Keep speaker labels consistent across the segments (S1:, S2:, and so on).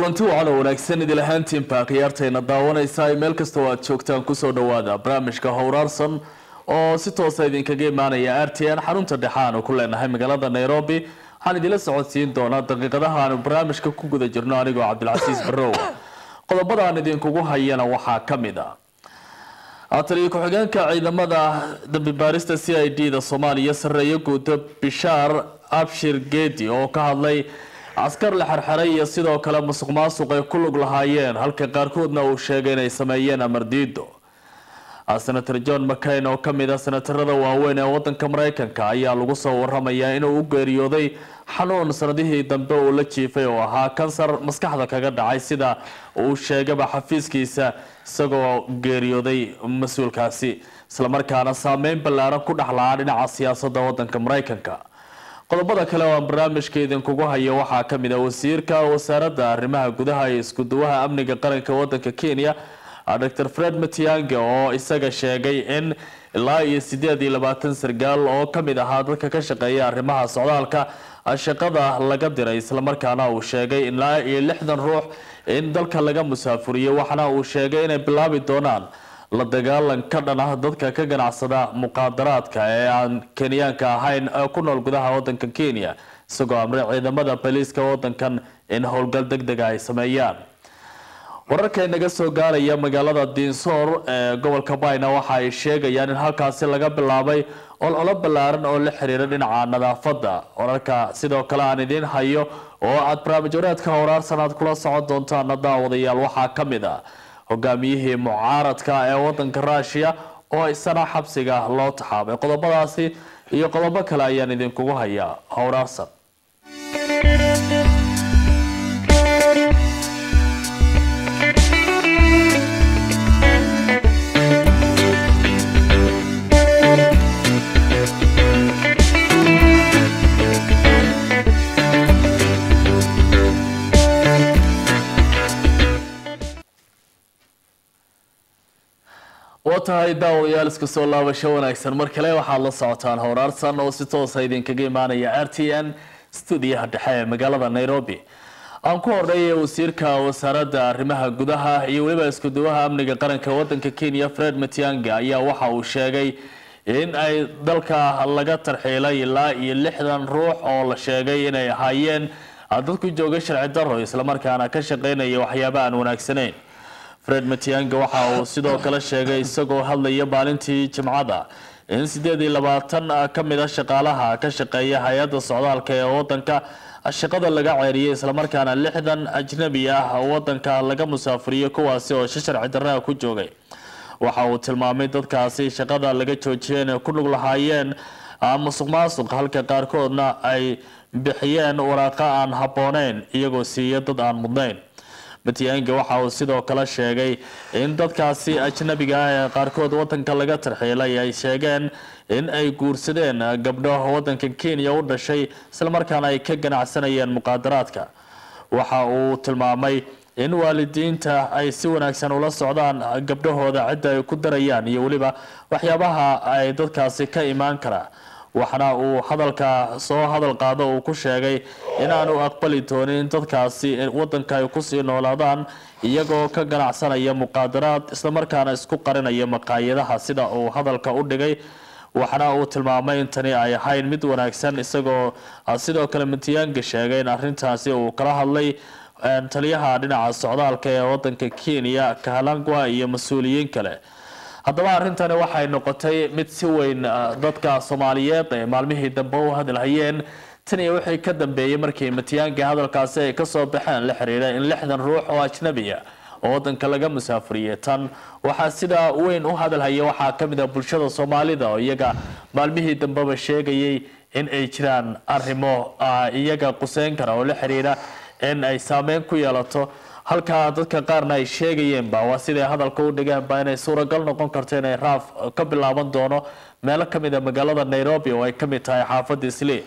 S1: Kulanti wacan oo wanaagsan idil ahaantiinbaa khiyaartayna daawanaysa ay meel kastoo aad joogtaan, kusoo dhawaada barnaamijka Howraarsan oo si toosa idinkaga imaanaya RTN xarunta dhexe aanu ku leenahay magaalada Nairobi. Waxaan idinla socodsiin doonaa daqiiqadaha aanu barnaamijka ku guda jirno anigoo Cabdilcasiis Barrow. Qodobada aan idinkugu hayana waxaa ka mid ah taliyo ku-xigeenka ciidamada dambi baarista CID da Soomaaliya, sareeyo guuto Bishaar Abshir Geedi, oo ka hadlay askar la xirxiray iyo sidoo kale musuq maasuq ay ku lug lahaayeen, halka qaarkoodna uu sheegay inay sameeyeen amar diido. Senator John McCain oo kamid ah senatarada waaweyn ee wadanka Mareykanka ayaa lagu soo waramayaa inuu u geeriyooday xanuun sanadihii dambe uu la jiifay oo ahaa kansar maskaxda kaga dhacay, sida uu sheegaba xafiiskiisa, isagoo geeriyooday mas-uulkaasi islamarkaana saameyn ballaaran ku dhex lahaa dhinaca siyaasadda wadanka Mareykanka. Qodobada kale oo aan barnaamijka idinkugu hayo waxaa kamid ah wasiirka wasaaradda arrimaha gudaha iyo isku-duwaha amniga qaranka wadanka Kenya, Dr Fred Matiang'i, oo isaga sheegay in ilaa iyo 28 sargaal oo kamid ahaa dadka ka shaqeeya arrimaha socdaalka shaqada laga diray, islamarkaana uu sheegay ilaa iyo 60 ruux in dalka laga musaafuriyey. Waxaana uu sheegay inay bilaabi doonaan la dagaalan ka dhan ah dadka ka ganacsada muqaadaraadka ee aan Kenyaanka ahayn ee ku nool gudaha wadanka Kenya, isagoo amray ciidamada boliiska wadankan in howlgal deg dega ay sameeyaan. Wararka inaga soo gaaraya magaalada Diinsoor ee gobolka Bayna waxa ay sheegayaan in halkaasi laga bilaabay ololo ballaaran oo la xiriira dhinaca nadaafadda. Wararka sidoo kale aan idiin hayo oo aad barnaamij wareedka Howraarsan aad kula socon doontaan, daawadayaal, waxaa ka mid ah hogaamiyihii mucaaradka ee wadanka Ruushiya oo isana xabsiga loo taxaabay. Qodobadaasi iyo qodobo kale ayaan idinkugu hayaa Howraarsan. Waa tahay, daawadayaal, isku soo laabasho wanaagsan. Mar kale waxaad la socotaan Howraarsan oo si toosa idinkaga imaanaya RTN stuudiyaha dhexe ee magaalada Nairobi. Aan ku horeeyay wasiirka wasaaradda arrimaha gudaha iyo weliba isku-duwaha amniga qaranka wadanka Kenya, Fred Matiang'i, ayaa waxa uu sheegay in ay dalka laga tarxiilay ilaa iyo 60 ruux oo la sheegay inay ahaayeen dadku jooga sharci daro, islamarkaana ka shaqeynaya waxyaaba aan wanaagsanayn. Fred Matiang'i waxa uu sidoo kale sheegay, isagoo hadlaya maalintii Jimcada, in 28 ka mid a shaqaalaha ka shaqeeya hay-adda socdaalka ee wadanka shaqada laga ceeriyay, islamarkaana 60 ajnabi ah wadanka laga musaafuriyey, kuwaasi oo si sharci darraa ku joogay. Waxa uu tilmaamay dadkaasi shaqada laga joojiyay inay ku lug lahaayeen musuq maasuq, halka qaarkoodna ay bixiyeen waraaqa aan habbooneyn iyagoo siiya dad aan mudnayn. Matiang'i waxa uu sidoo kale sheegay in dadkaasi ajnabiga ah ee qaarkood wadanka laga tarxiilay ay sheegeen in ay guursadeen gabdho wadanka Kenya u dhashay, islamarkaana ay ka ganacsanayeen muqaadaraadka. Waxa uu tilmaamay in waalidiinta ay si wanaagsan ula socdaan gabdhahooda cidda ay ku darayaan iyo weliba waxyaabaha ay dadkaasi ka imaan karaa. Waxaana uu hadalka soo hadal qaado uu ku sheegay inaanu aqbali doonin in dadkaasi wadanka ay kusii noolaadaan iyagoo ka ganacsanaya muqaadaraad, islamarkaana isku qarinaya maqaayadaha, sida uu hadalka u dhigay. Waxaana uu tilmaamay in tani ay ahayn mid wanaagsan, isagoo sidoo kale Matiang'i sheegay in arintaasi uu kala hadlay taliyaha dhinaca socdaalka ee wadanka Kenya, Kahalangwa, iyo mas-uuliyiin kale. Haddaba arrintani waxay noqotay mid si weyn dadka Soomaaliyeed ay maalmihii dambe u hadalhayeen, tan iyo wixii ka dambeeyey markii Matiang'i hadalkaasi ay kasoo baxeen la xiriira in 60 ruux oo ajnabiya oo wadanka laga musaafuriyey. Tan waxaa sidaa weyn u hadalhaya waxaa kamid ah bulshada Soomaalida oo iyaga maalmihii dambeba sheegayay in ay jiraan arrimo iyaga quseyn kara oo la xiriira in ay saameyn ku yeelato, halka dadka qaarna ay sheegayeenba, waa siday hadalka u dhigeenba, inay suuragal noqon karto inay raaf ka bilaaban doono meelo kamid a magaalada Nairobi oo ay kamid tahay xaafadda Islii.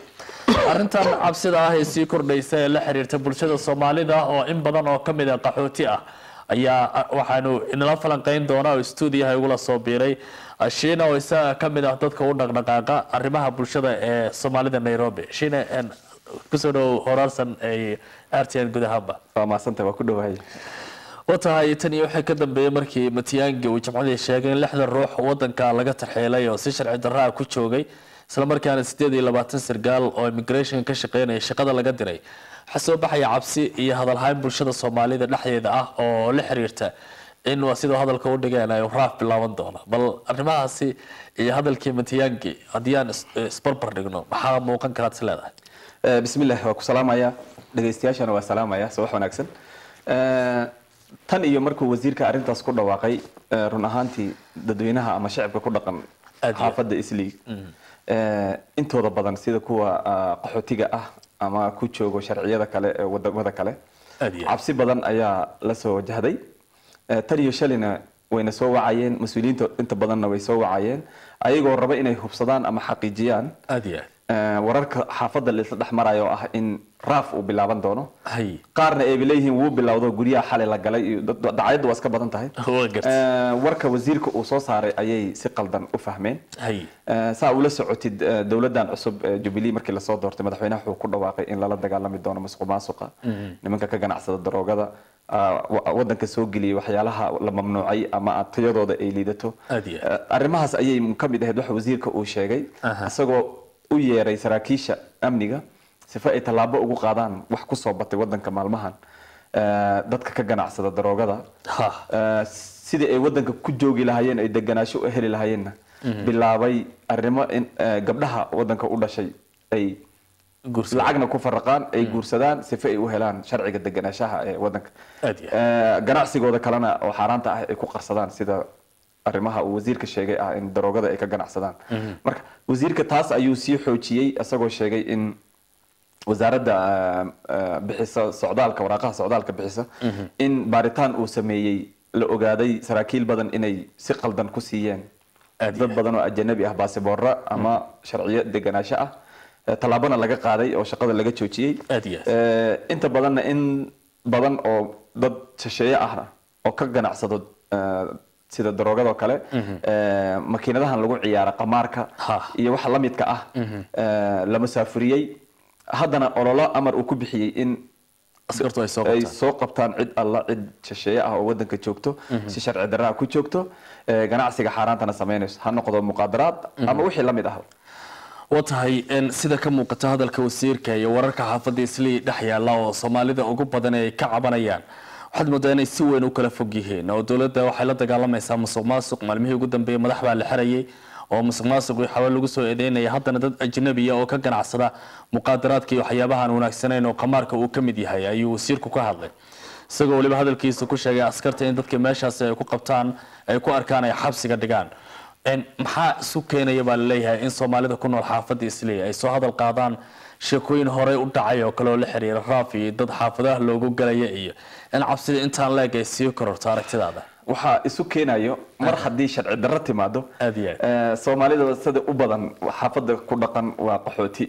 S1: Arrintan cabsida ah ee sii kordhaysa ee la xiriirta bulshada Soomaalida oo in badan oo kamid a qaxooti ah ayaa waxaanu inala falanqeyn doonaa oo stuudiyaha igula soo biiray Shiina, oo isaga kamid ah dadka u dhaqdhaqaaqa arrimaha bulshada ee Soomaalida Nairobi. Shiina, Kusoo dhow Horaarsan ay RTN guud ahaanba.
S2: Waa mahadsantay, waa ku dhowahay.
S1: Watahay, tan iyo waxay ka dambeeyey markii Matiangi uu Jimcadii sheegay in 60 ruux wadanka laga tarxiilay oo si sharci darraa ku joogay, isla markaana 28 sargaal oo immigration ka shaqeynaya shaqada laga diray, waxaa soo baxaya cabsi iyo hadalhayn bulshada Soomaalida dhexdeeda ah oo la xiriirta in, waa sidoo hadalka u dhigeen, ay raaf bilaaban doona. Bal arrimahaasi iyo hadalkii Matiangi haddii aan isbarbar dhigno, maxaa muuqan karaad is leedahay?
S2: Bismillah, waa ku salaamaya, dhegaystayaashana waa salaamaya, subax wanaagsan. Tan iyo markuu wasiirka arrintaas ku dhawaaqay, run ahaantii dadweynaha ama shacabka ku dhaqan xaafadda Islii intooda badan, sida kuwa qaxootiga ah ama ku joogo sharciyada kale ee wadamada kale, cabsi badan ayaa la soo wajahday. Tan iyo shalina wayna soo wacayeen mas-uuliyiinta, inta badanna way soo wacayeen ayagoo raba inay hubsadaan ama xaqiijiyaan wararka xaafadda la isla dhex marayo oo ah in raaf uu bilaaban doono. Qaarna ayba leeyihiin wuu bilowdo, guryaha xalay la galay iyo dacayaddu waa iska badan tahay. Warka wasiirka uu soo saaray ayay si qaldan u fahmeen. Saa ula socotid, dowladdan cusub Jubilee markii lasoo doortay, madaxweynaha wuxuu ku dhawaaqay in lala dagaalami doono musuq maasuqa, nimanka ka ganacsada daroogada, wadanka soo geliyay waxyaalaha la mamnuucay ama tayadooda ay liidato. Arrimahaas ayay ka mid ahayd waxa wasiirka uu sheegay, isagoo u yeeray saraakiisha amniga sifa ay tallaabo ugu qaadaan wax ku soo batay wadanka maalmahan, dadka ka ganacsada daroogada, sidii ay wadanka ku joogi lahaayeen, ay deganaasho u heli lahaayeenna, bilaabay arrimo in gabdhaha wadanka u dhashay ay lacagna ku faraqaan, ay guursadaan sifa ay u helaan sharciga deganaashaha ee wadanka, ganacsigooda kalena oo xaaraanta ah ay ku qarsadaan, sida arrimaha uu wasiirka sheegay ah in daroogada ay ka ganacsadaan. Marka wasiirka taas ayuu sii xoojiyey, isagoo sheegay in wasaaradda bixisa socdaalka, waraaqaha socdaalka bixisa, in baaritaan uu sameeyey la ogaaday saraakiil badan inay si qaldan ku siiyeen dad badan oo ajanabi ah baasiboorra ama sharciyo deganaasho ah, tallaabana laga qaaday oo shaqada laga joojiyey. Inta badanna in badan oo dad shisheeye ahna oo ka ganacsado sida daroogado kale, makiinadahan lagu ciyaara qamaarka iyo waxa la midka ah, la masaafuriyey. Haddana ololo amar uu ku bixiyey in
S1: askartu ay soo
S2: ay soo qabtaan cid alla cid shisheeye ah oo wadanka joogto, si sharci darraa ku joogto, ganacsiga xaaraantana samaynayso, ha noqdo muqaadaraad ama wixii la mid ah.
S1: Waa tahay, sida ka muuqata hadalka wasiirka iyo wararka xaafadda Islii dhex yaalla oo Soomaalida ugu badan ay ka cabanayaan, waxaad moodaa inay si weyn u kala fog yihiin, oo dowladda waxay la dagaalamaysaa musuq maasuq. Maalmihii ugu dambeeyey madax baa la xirayay oo musuq maasuq iyo xawa lagu soo eedeynaya. Haddana dad ajnabiya oo ka ganacsada muqaadaraadka iyo waxyaabahan wanaagsanayn oo qamaarka uu ka mid yahay ayuu wasiirku ka hadlay, isagoo weliba hadalkiisa ku sheegay askarta in dadka meeshaasi ay ku qabtaan, ay ku arkaan, ay xabsiga dhigaan. Maxaa isu keenaya baa laleeyahay in Soomaalida ku nool xaafadda Islii ay soo hadal qaadaan sheekooyin horey u dhacay oo kale oo la xiriira raaf iyo dad xaafadaha loogu galaya, iyo in cabsida intaan leeg ay sii kororto, aragtidaada?
S2: Waxaa isu keenayo, mar haddii sharci darro timaado,
S1: Aad iyo aad.
S2: Soomaalida sida u badan xaafadda ku dhaqan waa qaxooti,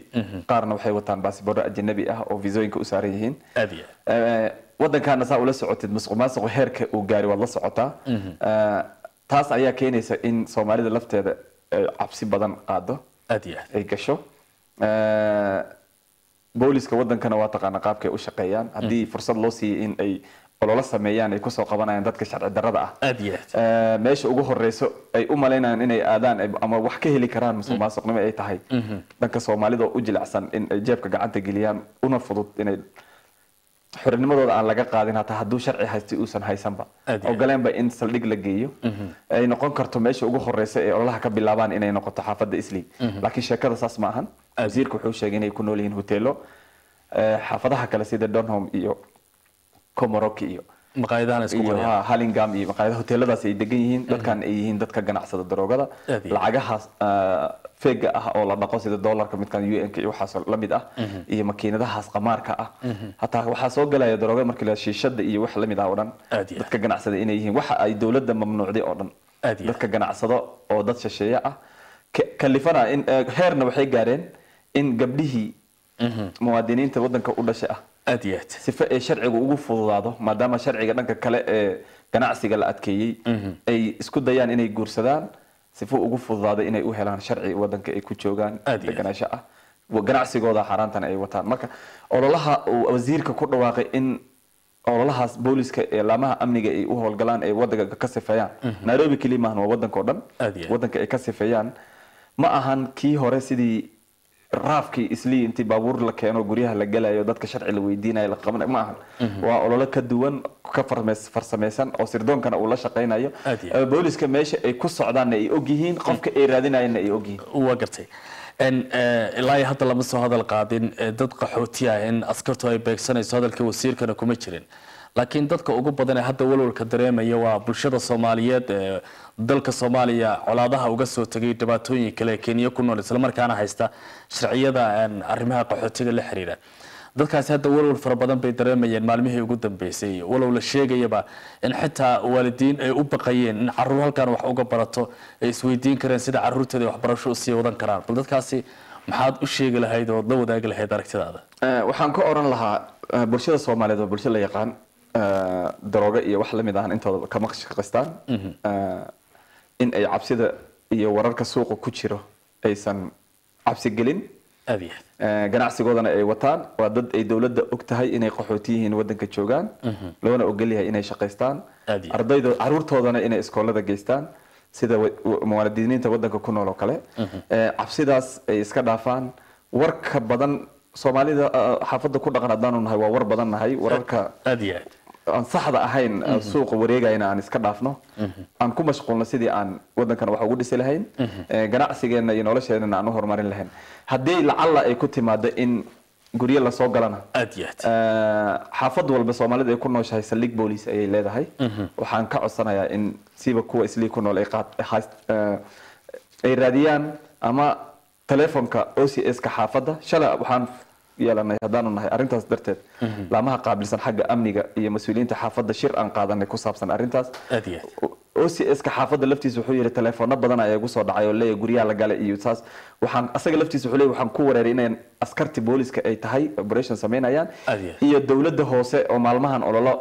S2: qaarna waxay wataan baasiboorro ajanabi ah oo viisooyinka u saaran yihiin.
S1: Aad iyo aad.
S2: Waddankaana saa ula socotid musuq maasuqu heerka uu gaari waad la socotaa. Taas ayaa keenaysa in Soomaalida lafteeda ay cabsi badan qaado,
S1: Aad iyo aad.
S2: ay gasho. Booliska wadankana waa taqaana qaabkay u shaqeeyaan, haddii fursad loo siiyey in ay ololo sameeyaan ay kusoo qabanayaan dadka sharci darrada ah,
S1: Aad iyo aad.
S2: Meesha ugu horeyso ay u malaynayaan inay aadaan ama wax ka heli karaan musuq maasuqnimo ay tahay dhanka Soomaalida oo u jilicsan in ay jeebka gacanta geliyaan, una fudud inay xornimadooda aan laga qaadin hataa hadduu sharci haystay uusan haysanba,
S1: Aad iyo aad.
S2: Ogoleenba in saldhig la geeyo, ay noqon karto meesha ugu horeysa ee ololaha ka bilaabaan inay noqoto xaafadda Islii. Laakiin sheekada saas ma ahan. Wasiirka wuxuu sheegay inay ku nool yihiin hoteelo xaafadaha kale sida Donholm iyo Komarock iyo
S1: maqaayadahan isku
S2: iyo
S1: qorayaan.
S2: Ha, Hurlingham iyo maqaayadaha hoteeladaas ay degan yihiin dadkan ay yihiin dadka ganacsada daroogada,
S1: Aad iyo aad.
S2: lacagahaas feega ah oo la dhaqo, sida dollarka midkan UN-ka iyo waxaas la mid ah, iyo makiinadahaas qamaarka ah. Hataa waxaa soo galaya daroogada markii la shiishada iyo wax la mid ah oo dhan,
S1: Aad iyo aad.
S2: dadka ganacsada inay yihiin waxa ay dowladda mamnuucday oo dhan,
S1: Aad iyo aad.
S2: dadka ganacsado oo dad shisheeye ah kalifana in heerna waxay gaareen in gabdhihii muwaadiniinta wadanka u dhashay ah,
S1: Aad iyo aad.
S2: sifa ay sharcigu ugu fududaado, maadaama sharciga dhanka kale ee ganacsiga la adkeeyey, ay isku dayaan inay guursadaan sifo ugu fududaado inay u helaan sharci wadanka ay ku joogaan
S1: Aad iyo aad.
S2: deganaansho ah. Ganacsigooda xaaraantan ay wataan. Marka ololaha uu wasiirka ku dhawaaqay in ololahaas booliska ee laamaha amniga ay u howlgalaan, ay wadanka ka sifeeyaan, Nairobi keliya maahan, waa wadanka oo dhan,
S1: Aad iyo aad.
S2: wadanka ay ka sifeeyaan, ma ahan kii hore sidii raafkii Islii intii baabuur la keeno, guryaha la galayo, dadka sharci la weydiinayo, la qabanayo, ma ahan. Waa ololo ka duwan, ka farsameysan oo sirdoonkana uu la shaqaynayo.
S1: Aad iyo aad.
S2: Booliska meesha ay ku socdaanna ay ogyihiin, qofka ay raadinayana ay ogyihiin.
S1: Waa gartay. Ilaa iyo hadda lama soo hadal qaadin dad qaxooti ah in askartu ay beegsanayso, hadalka wasiirkana kuma jirin, laakiin dadka ugu badan ee hadda walwalka dareemaya waa bulshada Soomaaliyeed ee dalka Soomaaliya colaadaha uga soo tegay, dhibaatooyin kale ee Kenya ku nool, islamarkaana haysta sharciyada arrimaha qaxootiga la xiriira. Dadkaasi hadda walwal fara badan bay dareemayeen maalmihii ugu dambeysay, walow la sheegayaba in xitaa waalidiin ay u baqayeen in caruur halkan wax uga barato, ay isweydiin kareen sida caruurtooda ay waxbarasho usii wadan karaan. Bal dadkaasi maxaad u sheegi lahayd ood la wadaagi lahayd aragtidaada?
S2: Waxaan ka oran lahaa, bulshada Soomaaliyeed waa bulsho la yaqaan, daroogo iyo wax lamid ahan intooda kama shaqaystaan. In ay cabsida iyo wararka suuqa ku jiro aysan cabsi gelin.
S1: Aad iyo aad.
S2: Ganacsigoodana ay wataan. Waa dad ay dowladda og tahay inay qaxooti yihiin, wadanka joogaan, loona ogol yahay inay shaqaystaan.
S1: Aad iyo aad.
S2: Ardayda caruurtoodana inay iskoolada geystaan sida muwaadiniinta wadanka ku nool oo kale. Cabsidaas ay iska dhaafaan. Warka badan Soomaalida xaafadda ku dhaqan haddaanu nahay waa war badan nahay, wararka
S1: Aad iyo aad.
S2: aan saxda ahayn suuqa wareegayna aan iska dhaafno, aan ku mashquulno sidii aan wadankan wax ugu dhisi lahayn, ganacsigeena iyo nolosheenana aan u horumarin lahayn. Haddii lacalla ay ku timaado in guryo lasoo galana,
S1: Aad iyo aad.
S2: Xaafad walba Soomaalida ay ku nooshahay saldhig booliis ayay leedahay. Waxaan ka codsanayaa in siba kuwa Islii ku nool ay qaad ay raadiyaan ama telefonka OCS ka xaafadda. Shalay waxaan yeelanay, haddaanu nahay arrintaas darteed laamaha qaabilsan xagga amniga iyo mas-uuliyiinta xaafadda, shir aan qaadanay ku saabsan arrintaas.
S1: Aad iyo aad.
S2: OCS ka xaafadda laftiisa wuxuu yidhi telefono badan ayaa igu soo dhacay oo leeyahay guryaha la galay iyo saas. Waxaan asaga laftiisa wuxuu leeyahay waxaan ku wareeray inay askarti booliska ay tahay operation sameynayaan
S1: Aad iyo aad.
S2: iyo dowladda hoose oo maalmahan ololo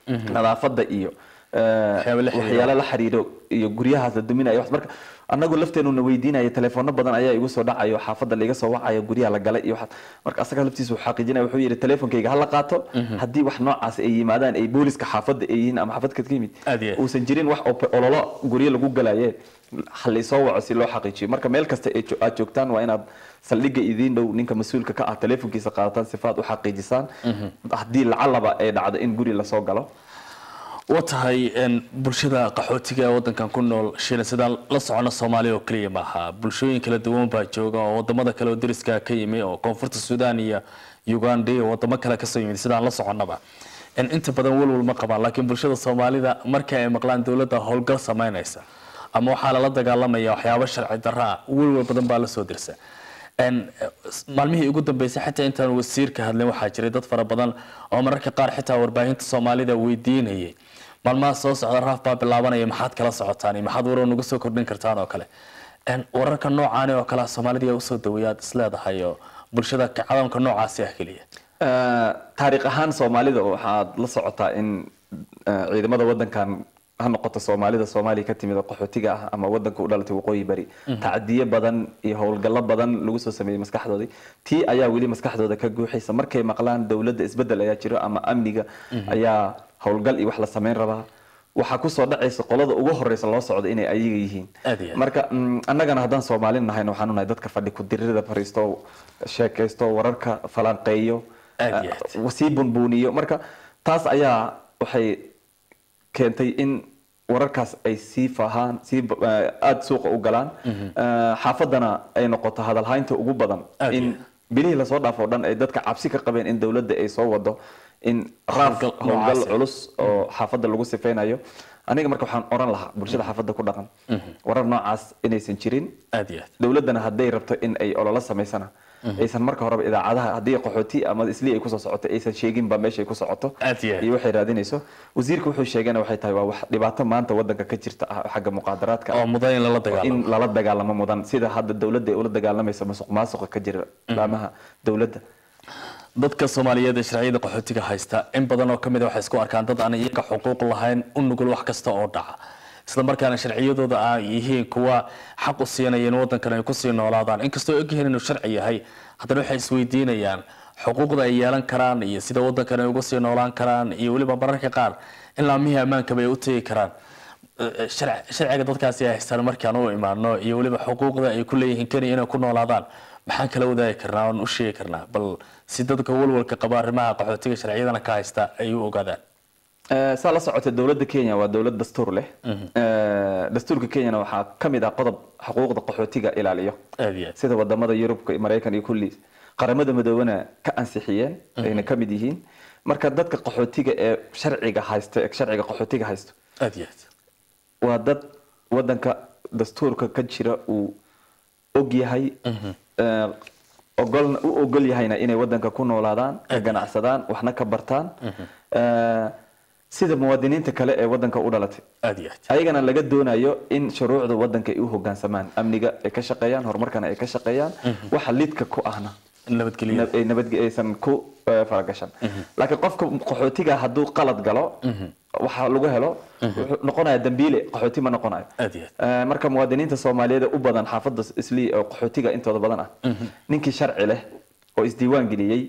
S2: nadaafadda iyo
S1: Waxyaabo la xiriira.
S2: Waxyaalo la xiriiro iyo guryahaas la duminayo wax. Marka annagu lafteenu na weydiinaya, telefono badan ayaa igu soo dhacayo, xaafadda laiga soo wacayo, guryaha la galay iyo waxaas. Marka asaga laftiisa wuxuu xaqiijinaya, wuxuu yidhi telefonkayga ha la qaato, haddii wax noocaas ay yimaadaan, ay booliska xaafadda ay yihiin ama xaafad ka yimid,
S1: Aad iyo aad.
S2: uusan jirin wax ololo guryo lagu galaye, ha laisoo waco si loo xaqiijiyo. Marka meel kasta ay aad joogtaan waa inaad saldhigga idiin dhow ninka mas-uulka ka ah telefonkiisa qaadataan sifaad u xaqiijisaan haddii lacalaba ay dhacdo in guri lasoo galo.
S1: Waa tahay. Bulshada qaxootiga ee wadankan ku nool, Shiina, sidaan la socono Soomaaliya oo keliya maaha, bulshooyin kala duwan baa jooga oo wadamada kale oo deriska ka yimi, oo Koonfurta Suudaan iyo Uganda iyo wadamo kale kasoo yimid. Sidaan la soconnaba inta badan walwal ma qabaan, laakiin bulshada Soomaalida marka ay maqlaan dowladda howlgal samaynaysa ama waxaa lala dagaalamaya waxyaabo sharci darro ah, walwal badan baa lasoo dirsa. Maalmihii ugu dambeysay, xitaa intaan wasiirka hadlin, waxaa jiray dad fara badan oo mararka qaar xitaa warbaahinta Soomaalida weydiinayay: maalmaha soo socda raaf baa bilaabanaya, maxaad kala socotaan iyo maxaad warar nagu soo kordhin kartaan oo kale? Wararka noocaani oo kale ah Soomaalida yaa usoo daweeyaad isleedahay oo bulshada kacdoonka noocaasi ah keliya?
S2: Taariikh ahaan Soomaalida waxaad la socotaa in ciidamada wadankan, ha noqoto Soomaalida Soomaaliya ka timid oo qaxootiga ah ama wadanka u dhalatay Waqooyi Bari, tacdiyo badan iyo howlgallo badan lagu soo sameeyey maskaxdoodii. Tii ayaa weli maskaxdooda ka guuxaysa. Markay maqlaan dowladda isbedel ayaa jiro ama amniga ayaa howlgal iyo wax la sameyn rabaa, waxaa kusoo dhacaysa qolada ugu horeysa loo socdo inay ayaga yihiin.
S1: Aad iyo aad.
S2: Marka annagana haddaan Soomaali nahayna, waxaanu nahay dadka fadhi ku dirirada fariisto, sheekaysto, wararka falanqeeyo,
S1: Aad iyo aad.
S2: Sii bunbuuniyo. Marka taas ayaa waxay keentay in wararkaas ay sii faahaan, sii aada suuqa u galaan, xaafaddana ay noqoto hadalhaynta ugu badan
S1: Aad
S2: in
S1: iyo
S2: bilihii lasoo dhaafo dhan ay dadka cabsi ka qabeen in dowladda ay soo wado in raaf
S1: Howlgal
S2: howlgal
S1: noocaas ah.
S2: culus oo xaafadda lagu sifeynayo. Aniga marka waxaan oran lahaa bulshada xaafadda ku dhaqan warar noocaas inaysan jirin.
S1: Aad iyo aad.
S2: Dowladdana hadday rabto in ay ololo samaysana, aysan marka horeba idaacadaha haddii qaxooti ama Islii ay kusoo socoto aysan sheeginba meeshay ku socoto
S1: Aad iyo aad.
S2: iyo waxay raadinayso. Wasiirka wuxuu sheegana waxay tahay waa wax dhibaato maanta wadanka ka jirta ah xagga muqaadaraadka ah
S1: oo mudan in lala dagaalamo,
S2: in lala dagaalamo mudan, sida hadda dowladda ay ula dagaalamayso musuq maasuqa ka jira laamaha dowladda.
S1: Dadka Soomaaliyeed ee sharciyada qaxootiga haysta in badan oo kamid ah waxay isku arkaan dad aan iyaga xuquuq lahayn, u nugul wax kasta oo dhaca. isla markaana sharciyadooda ay yihiin kuwa xaq u siinaya in wadankan ay kusii noolaadaan, inkastoo ogyihiin inuu sharci yahay, haddana waxay isweydiinayaan xuquuqda ay yeelan karaan iyo sida wadankan ay uga sii noolaan karaan, iyo weliba mararka qaar in laamihii ammaankaba ay u tegi karaan. Sharciga dadkaasi ay haystaan markaan u imaano iyo weliba xuquuqda ay ku leeyihiin Kenya inay ku noolaadaan, maxaan kala wadaagi karnaa oon u sheegi karnaa bal si dadka walwalka qaba arrimaha qaxootiga sharciyadana ka haysta ay u ogaadaan?
S2: Saa la socota, dowladda Kenya waa dowlad dastuur leh. Dastuurka Kenyana waxaa ka mid ah qodob xuquuqda qaxootiga ilaaliyo,
S1: Aad iyo aad.
S2: sida wadamada Yurubka, Maraykan iyo kulli Qaramada Midoobana ka ansixiyeen ayna ka mid yihiin. Marka dadka qaxootiga ee sharciga haysta, ee sharciga qaxootiga haysto,
S1: Aad iyo aad.
S2: waa dad wadanka dastuurka ka jira uu og yahay, ogolna u ogol yahayna inay wadanka ku noolaadaan, ka ganacsadaan, waxna ka bartaan, sida muwaadiniinta kale ee wadanka u dhalatay.
S1: Aad iyo aad.
S2: Ayagana laga doonayo in shuruucda wadanka ay u hogaansamaan, amniga ay ka shaqeeyaan, horumarkana ay ka shaqeeyaan, waxa lidka ku ahna
S1: nabadgelyada
S2: ay nabad aysan ku faragashan. Laakiin qofka qaxootiga hadduu qalad galo, waxa lagu helo wuxuu noqonayaa dambiile, qaxooti ma noqonayo.
S1: Aad iyo aad.
S2: Marka muwaadiniinta Soomaaliyeed ee u badan xaafadda Islii oo qaxootiga intooda badan ah, ninkii sharci leh oo isdiiwaan geliyey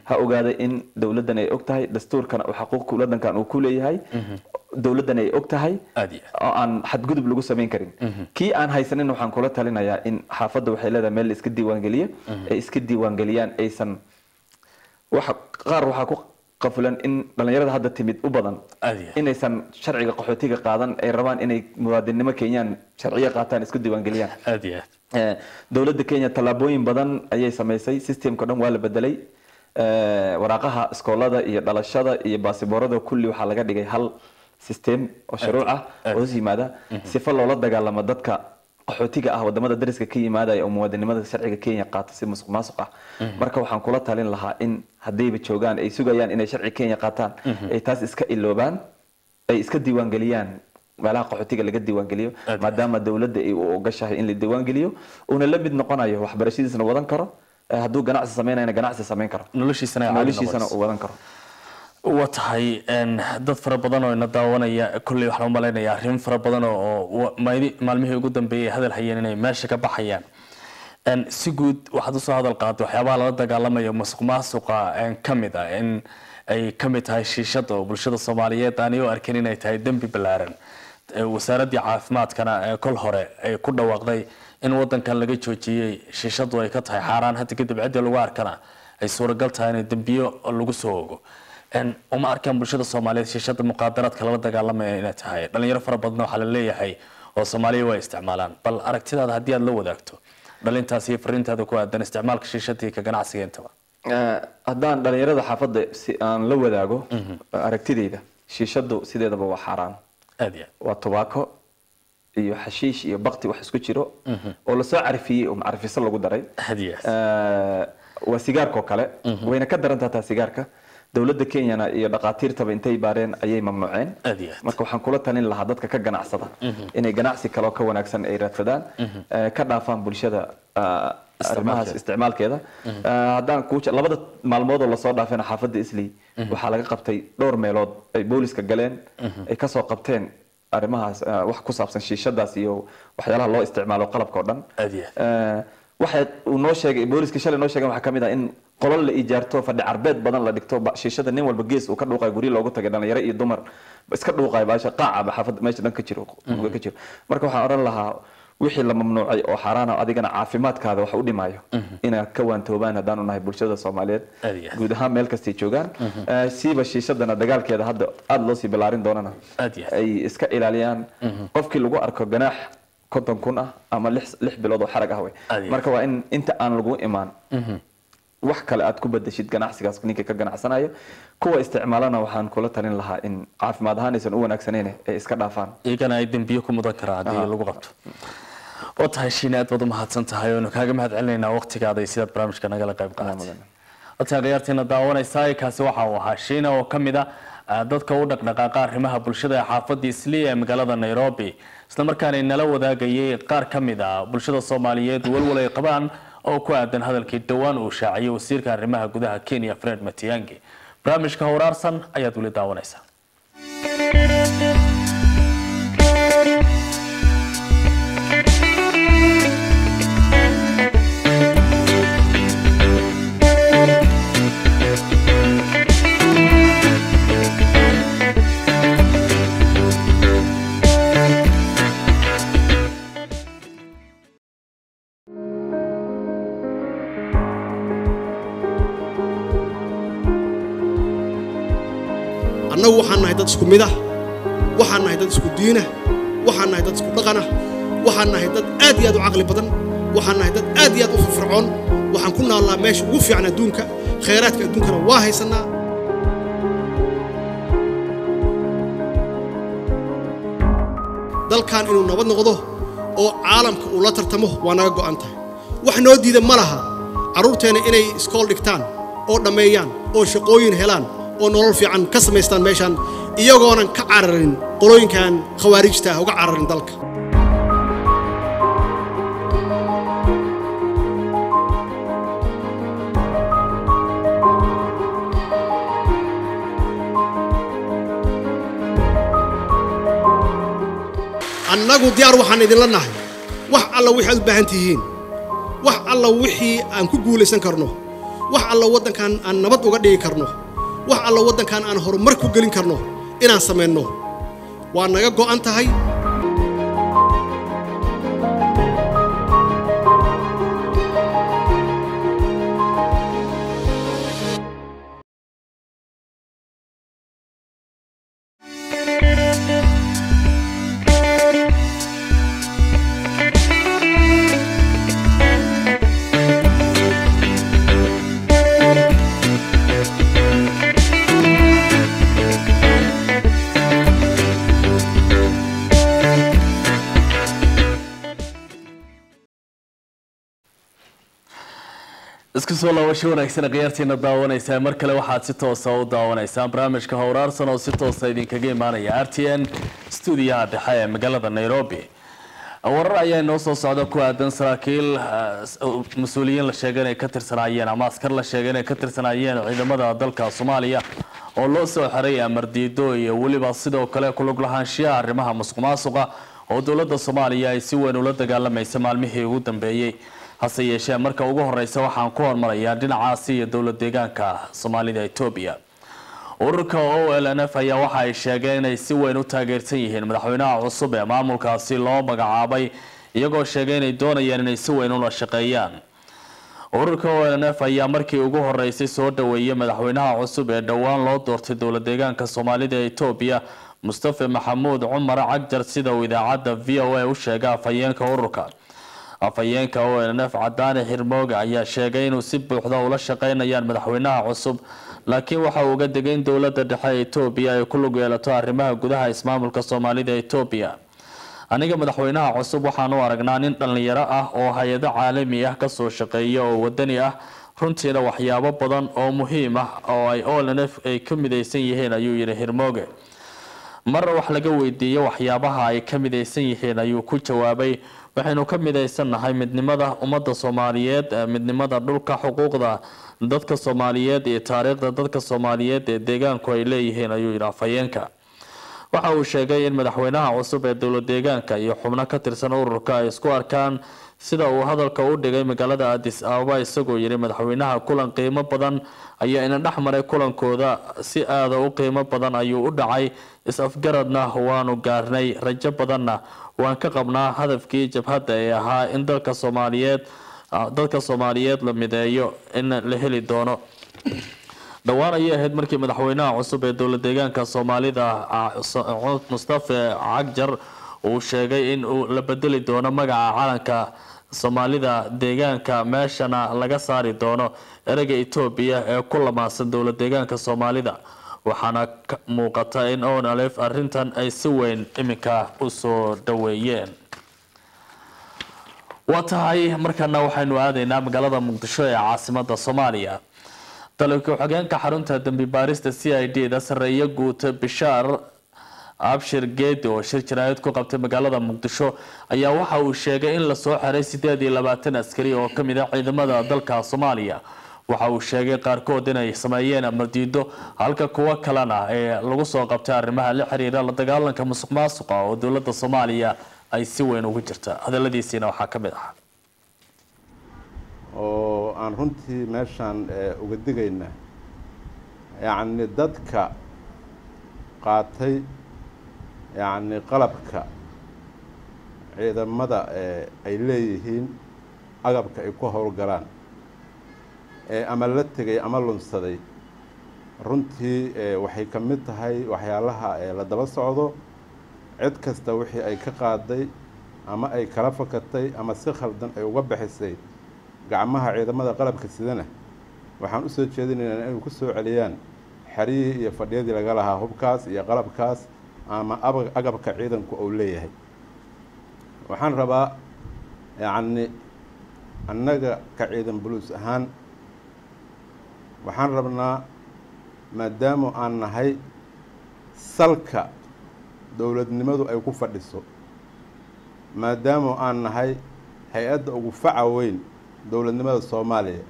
S2: ha ogaada in dowladdan ay og tahay dastuurkana uu xaquuq wadankan uu ku leeyahay, dowladdan ay og tahay
S1: Aad iyo aad.
S2: oo aan xadgudub lagu samayn karin. Kii aan haysanin waxaan kula talinayaa in xaafadda waxay leedahay meel la iska diiwaangeliyo, ay iska diiwaangeliyaan. Aysan waxa qaar waxaa ku qafulan in dhalinyarada hadda timid u badan
S1: Aad iyo aad.
S2: inaysan sharciga qaxootiga qaadan, ay rabaan inay muwaadinnimo Kenyaan sharciyo qaataan, isku diiwaangeliyaan.
S1: Aad iyo aad.
S2: Dowladda Kenya tallaabooyin badan ayay samaysay, systemka dhan waa la bedelay. Waraaqaha iskoolada iyo dhalashada iyo baasiboorada kulli waxaa laga dhigay hal system oo shuruuc ah oo hoos yimaada, sifo loola dagaalamo dadka qaxootiga ah wadamada dariska ka yimaadaya oo muwaadinimada sharciga Kenya qaato si musuq maasuq ah. Marka waxaan kula talin lahaa in haddayba joogaan ay sugayaan inay sharci Kenya qaataan, ay taas iska iloobaan, ay iska diiwaangeliyaan meelaha qaxootiga laga diiwaangeliyo, maadaama dowladda ay u ogashahay in la diiwaangeliyo, uuna la mid noqonayo, waxbarashadiisna wadan karo, hadduu ganacsi samaynayna ganacsi samayn karo,
S1: noloshiisana ay caadi
S2: noloshiisana
S1: noqonayso.
S2: Uu wadan karo.
S1: Waa tahay. Dad fara badan oo ina daawanaya kolley waxaan u malaynayaa arrin fara badan oo maalmihii ugu dambeeyay hadal hayeen inay meesha ka baxayaan. Si guud waxaad usoo hadal qaaday waxyaabaha lala dagaalamayo musuq maasuqa ka mid ah in ay ka mid tahay shiishada oo bulshada Soomaaliyeed aanay u arkin inay tahay dembi ballaaran. Wasaaraddii caafimaadkana kol hore ay ku dhawaaqday in wadankan laga joojiyey shiishadu, ay ka tahay xaaraan, hadda kadib ciddii lagu arkana ay suuragal tahay inay dembiyo lagu soo ogo. Uma arkaan bulshada Soomaaliyeed shiishada muqaadaraadka lala dagaalamaya inay tahay. Dhalinyaro fara badan waxaa la leeyahay oo Soomaaliya way isticmaalaan. Bal aragtidaada haddii aad la wadaagto dhalintaas iyo fariintaada ku aadan isticmaalka shiishada iyo ka ganacsiga intaba.
S2: Haddaan dhalinyarada xaafadda si aan la wadaago aragtidayda, shiishadu sideedaba waa xaaraan.
S1: Aad iyo aad.
S2: Waa tubaako iyo xashiish iyo bakti wax isku jiro oo lasoo carfiyey oo macarfiso lagu daray.
S1: Aad iyo aad.
S2: Waa sigaarkoo kale, wayna ka daran tahay sigaarka. Dowladda Kenyana iyo dhaqaatiirtaba intay baareen ayay mamnuuceen.
S1: Aad iyo aad.
S2: Marka waxaan kula talin lahaa dadka ka ganacsada inay ganacsi kaloo ka wanaagsan ay raadsadaan, ka dhaafaan bulshada arrimahaas isticmaalkeeda. Haddaan kuu labada maalmood oo lasoo dhaafayna xaafadda Islii waxaa laga qabtay dhowr meelood ay booliska galeen, ay kasoo qabteen arrimahaas, wax ku saabsan shiishadaas iyo waxyaalaha loo isticmaalo qalabka oo dhan.
S1: Aad iyo aad.
S2: Waxa uu noo sheegay booliska shalay noo sheegay waxaa kamid ah in qolal la ijaarto, fadhi carbeed badan la dhigto, shiishada nin walba gees uu ka dhuuqayo, guryo loogu tagay, dhalinyaro iyo dumar iska dhuuqayo baasha, qaaca xaafadda meesha dhan ka jiro ka jiro. Marka waxaan oran lahaa wixii la mamnuucay oo xaaraan ah adigana caafimaadkaada wax u dhimaayo inaad ka waantoobaan haddaanu nahay bulshada Soomaaliyeed
S1: Aad iyo aad.
S2: guud ahaan meel kastay joogaan. Siiba shiishadana dagaalkeeda hadda aada loo sii ballaarin doonana
S1: Aad iyo aad.
S2: ay iska ilaaliyaan. Qofkii lagu arko ganaax 50,000 ah ama 6 bilood oo xarag ah wey.
S1: Aad iyo aad.
S2: Marka waa in inta aan lagu imaan wax kale aad ku bedeshid ganacsigaas ninka ka ganacsanayo. Kuwa isticmaalana waxaan kula talin lahaa in caafimaad ahaan aysan u wanaagsaneyn ay iska dhaafaan,
S1: iyagana ay dembiyo ku mudan karaan haddii lagu qabto. Oo tahay Shiina, aad baad u mahadsan tahay oonu kaaga mahad celinaynaa waqtigaada iyo sidaad barnaamijka nagala qayb qaadatay. Halkaa khiyaartiina daawanaysaa, kaasi waxa uu ahaa Shiina oo ka mid ah dadka u dhaqdhaqaaqa arrimaha bulshada ee xaafadda Islii ee magaalada Nairobi, isla markaana nala wadaagayay qaar ka mid ah bulshada Soomaaliyeed walwal ay qabaan oo ku aadan hadalkii dhowaan uu shaaciyay wasiirka arrimaha gudaha Kenya Fred Matiang'i. Barnaamijka Howraarsan ayaad weli daawanaysaa.
S3: Annagu waxaan nahay dad isku mid ah, waxaan nahay dad isku diinah, waxaan nahay dad isku dhaqanah, waxaan nahay dad aad iyo aad u caqli badan, waxaan nahay dad aad iyo aad u firfircoon. Waxaan ku naallaa meesha ugu fiican adduunka, khayraadka adduunkana waa haysannaa. Dalkan inuu nabad noqdo oo caalamka uu la tartamo waa naga go'an tahay. Wax noo diida ma laha carruurteenna inay iskool dhigtaan oo dhammeeyaan oo shaqooyin helaan oo nolol fiican ka samaystaan meeshaan, iyagoonan ka cararin qolooyinkan khawaarijta ah uga cararin dalka. Annagu diyaar waxaan idinla nahay wax alla wixii aad u baahan tihiin, wax alla wixii aan ku guulaysan karno, wax alla waddankan aan nabad uga dhigi karno, wax alla waddankan aan horumar ku gelin karno inaan samayno waa naga go'an tahay.
S1: Isku soo laabasho wanaagsan khiyaartiina daawanaysaa. Mar kale waxaad si toosa u daawanaysaan barnaamijka Howraarsan oo si toosa idinkaga imaanaya RTN stuudiyaha dhexe ee magaalada Nairobi. Warar ayaa inoo soo socda ku aadan saraakiil mas-uuliyiin la sheegay inay ka tirsanaayeen ama askar la sheegay inay ka tirsanaayeen ciidamada dalka Soomaaliya oo loo soo xiray amar diido iyo weliba sidoo kale ku lug lahaanshiyaha arrimaha musuqmaasuqa oo dowladda Soomaaliya ay si weyn ula dagaalamaysa maalmihii ugu dambeeyey. Hase yeeshee marka ugu horeysa waxaan ku hormarayaa dhinacaasi iyo dowlad deegaanka Soomaalida Etoobiya. Ururka OLNF ayaa waxa ay sheegeen inay si weyn u taageersan yihiin madaxweynaha cusub ee maamulkaasi loo magacaabay, iyagoo sheegay inay doonayaan inay si weyn ula shaqeeyaan. Ururka OLNF ayaa markii ugu horeysay soo dhaweeyay madaxweynaha cusub ee dhowaan loo doortay dowlad deegaanka Soomaalida Etoobiya, Mustafa Maxamuud Cumar Cagjar, sida uu idaacadda VOA u sheegay afhayeenka ururka. Afhayeenka ONF Cadaane Xirmooge ayaa sheegay inuu si buuxda ula shaqeynayaan madaxweynaha cusub, laakiin waxa uu uga digay in dowladda dhexe ee Etoobiya ay ku lug yeelato arrimaha gudaha ismaamulka Soomaalida Etoobiya. Aniga madaxweynaha cusub waxaan u aragnaa nin dhalinyaro ah oo hay-ado caalami ah kasoo shaqeeya oo wadani ah, runtiina waxyaabo badan oo muhiim ah oo ay ONF ay ka midaysan yihiin, ayuu yidhi Xirmooge. Mar wax laga weydiiyey waxyaabaha ay ka midaysan yihiin ayuu ku jawaabay: waxaynu ka midaysannahay midnimada ummadda Soomaaliyeed, midnimada dhulka, xuquuqda dadka Soomaaliyeed iyo taariikhda dadka Soomaaliyeed ee deegaanku ay leeyihiin, ayuu yidhi afhayeenka. Waxa uu sheegay in madaxweynaha cusub ee dowlad deegaanka iyo xubno ka tirsan ururka ay isku arkaan sida uu hadalka u dhigay magaalada Addis Ababa, isagoo yidhi madaxweynaha kulan qiimo badan ayaa ina dhex maray, kulankooda si aada u qiimo badan ayuu u dhacay, is-afgaradna waanu gaarnay, rajo badanna waan ka qabnaa hadafkii jabhadda ee ahaa in dalka Soomaaliyeed dadka Soomaaliyeed la mideeyo in la heli doono. Dhowaan ayay ahayd markii madaxweynaha cusub ee dowlad deegaanka Soomaalida Mustafa Cagjar uu sheegay in uu la bedeli doono magaca calanka Soomaalida deegaanka, meeshana laga saari doono ereyga Etoobiya ee ku lamaansan dowlad deegaanka Soomaalida. Waxaana muuqata in ONLF arrintan ay si weyn iminka usoo dhaweeyeen. Waa tahay, markana waxaynu aadaynaa magaalada Muqdisho ee caasimada Soomaaliya. Taliya ku-xigeenka xarunta dambi baarista CID da sareeya guud Bishaar Abshir Geedi oo shir jaraa'id ku qabtay magaalada Muqdisho ayaa waxa uu sheegay in lasoo xiray 28 askari oo ka mid ah ciidamada dalka Soomaaliya. Waxa uu sheegay qaarkood inay sameeyeen amar diido, halka kuwo kalena ee lagu soo qabtay arrimaha la xiriira la dagaalanka musuqmaasuqa oo dowladda Soomaaliya ay si weyn ugu jirta. Hadaladiisiina waxaa ka mid ah:
S4: oo aan runtii meeshaan uga digaynaa, yacni dadka qaatay yacni qalabka ciidamada ay leeyihiin, agabka ay ku howlgalaan, ee ama la tegay ama lunsaday, Runtii waxay ka mid tahay waxyaalaha la daba socdo. Cid kasta wixii ay ka qaaday ama ay kala fakatay ama si khaldan ay uga bixisay gacmaha ciidamada qalabka sidana, waxaan usoo jeedinaynaa inay ku soo celiyaan xeryihii iyo fadhiyadii laga lahaa hubkaas iyo qalabkaas ama agabka ciidanku uu leeyahay. Waxaan rabaa yacni annaga ka ciidan buluus ahaan waxaan rabnaa, maadaama aan nahay salka dowladnimadu ay ku fadhiso, maadaama aan nahay hay-adda ugu faca weyn dowladnimada Soomaaliya,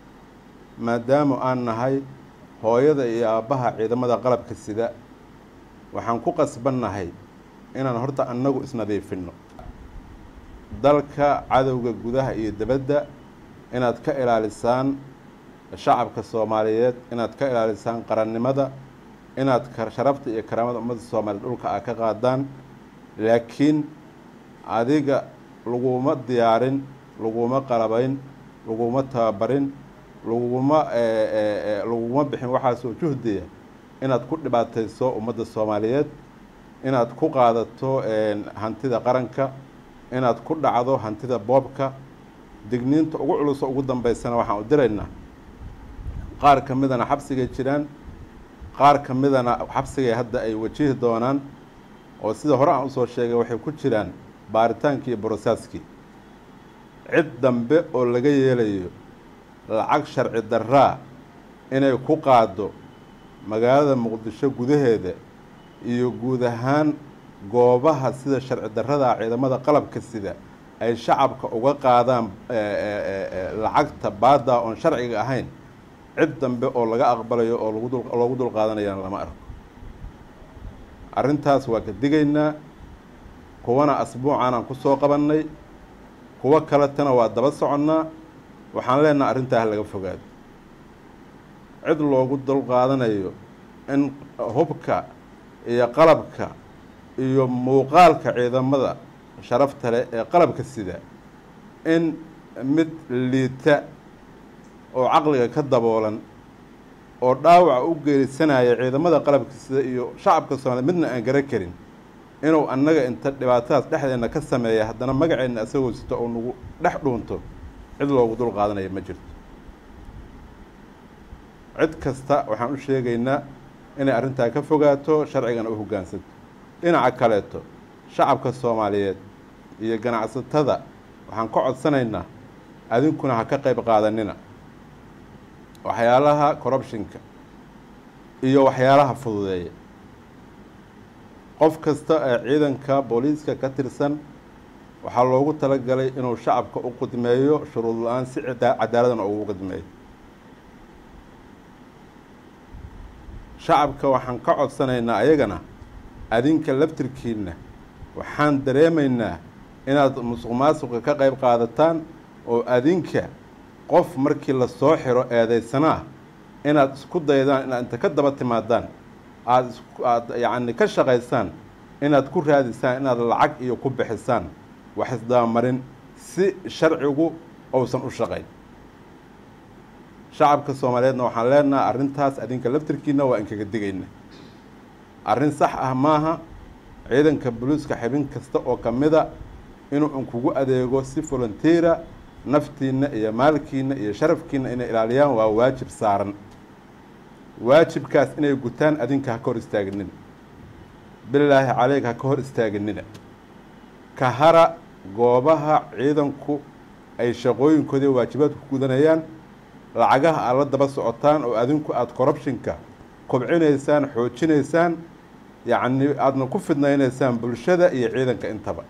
S4: maadaama aan nahay hooyada iyo aabbaha ciidamada qalabka sida, waxaan ku qasbannahay inaan horta annagu isnadiifinno. Dalka cadowga gudaha iyo dibadda inaad ka ilaalisaan, shacabka Soomaaliyeed inaad ka ilaalisaan, qarannimada inaad sharafta iyo karaamada ummadda Soomaaliyeed dhulka aad ka qaadaan. Laakiin adiga laguma diyaarin, laguma qalabayn, laguma tababarin, laguma bixin waxaasoo juhdiya inaad ku dhibaatayso ummadda Soomaaliyeed, inaad ku qaadato hantida qaranka, inaad ku dhacdo hantida boobka. Digniinta ugu culuso ugu dambeysana waxaan u diraynaa, qaar ka midana xabsigay jiraan, qaar ka midana xabsigay hadda ay wajihi doonaan, oo sida hore aan usoo sheegay waxay ku jiraan baaritaankii iyo borosaaskii. Cid dambe oo laga yeelayo lacag sharci darraa inay ku qaado magaalada Muqdisho gudaheeda iyo guud ahaan goobaha sida sharci darrada ciidamada qalabka sida ay shacabka uga qaadaan lacagta baadda oon sharciga ahayn, cid dambe oo laga aqbalayo oo loogu dul qaadanayana lama arko. Arrintaas waa ka digaynaa. Kuwana asbuucan aan ku soo qabannay, kuwo kaletana waa daba soconnaa. Waxaan leenaha arrintaa ha laga fogaado. Cid loogu dul qaadanayo in hubka iyo qalabka iyo muuqaalka ciidamada sharafta leh ee qalabka sida in mid liita oo caqliga ka daboolan oo dhaawaca u geerisanaya ciidamada qalabka sida iyo shacabka Soomaaliyeed midna aan garan karin, inuu annaga inta dhibaatadaas dhexdeena ka sameeya haddana magaceenna isagoo sito oo nagu dhex dhuunto, cid loogu dul qaadanaya ma jirto. Cid kasta waxaan u sheegaynaa inay arrintaa ka fogaato, sharcigana u hoggaansanto. Dhinaca kaleeto, shacabka Soomaaliyeed iyo ganacsatada waxaan ka codsanaynaa, adinkuna ha ka qayb qaadanina waxyaalaha corruptionka iyo waxyaalaha fududeeya. Qof kasta ee ciidanka booliiska ka tirsan waxaa loogu talagalay inuu shacabka u qidmeeyo shuruud la-aan, si cadaaladana ugu qidmeeyo. Shacabka waxaan ka codsanaynaa ayagana, adinka laftirkiina waxaan dareemaynaa inaad musuq maasuqa ka qayb qaadataan, oo adinka qof markii lasoo xiro eedaysanaa inaad isku daydaan inaad inta ka daba timaadaan aad yacni ka shaqaysaan, inaad ku raadisaan inaad lacag iyo ku bixisaan wax isdabamarin si sharcigu uusan u shaqayn. Shacabka Soomaaliyeedna waxaan leenaha arrintaas adinka laftirkiina waa inkaga digayna, arrin sax ah maaha. Ciidanka boliiska xibin kasta oo ka mida inuu inkugu adeego si volunteera, naftiina iyo maalkiina iyo sharafkiina inay ilaaliyaan waa waajib saaran. Waajibkaas inay gutaan adinka ha ka hor istaaginina, bilaahi caleyk ha ka hor istaaginina. Ka hara goobaha ciidanku ay shaqooyinkoodii waajibaadku gudanayaan, lacagaha aad la daba socotaan oo adinku aada corruptionka kobcinaysaan, xoojinaysaan, yacni aadna ku fidnaynaysaan bulshada iyo ciidanka intaba.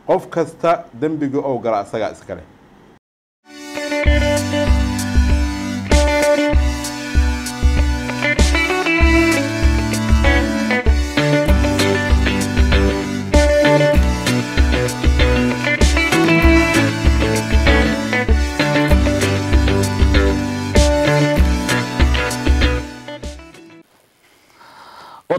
S4: Qof kasta dembiga ou gala asagaa iskale.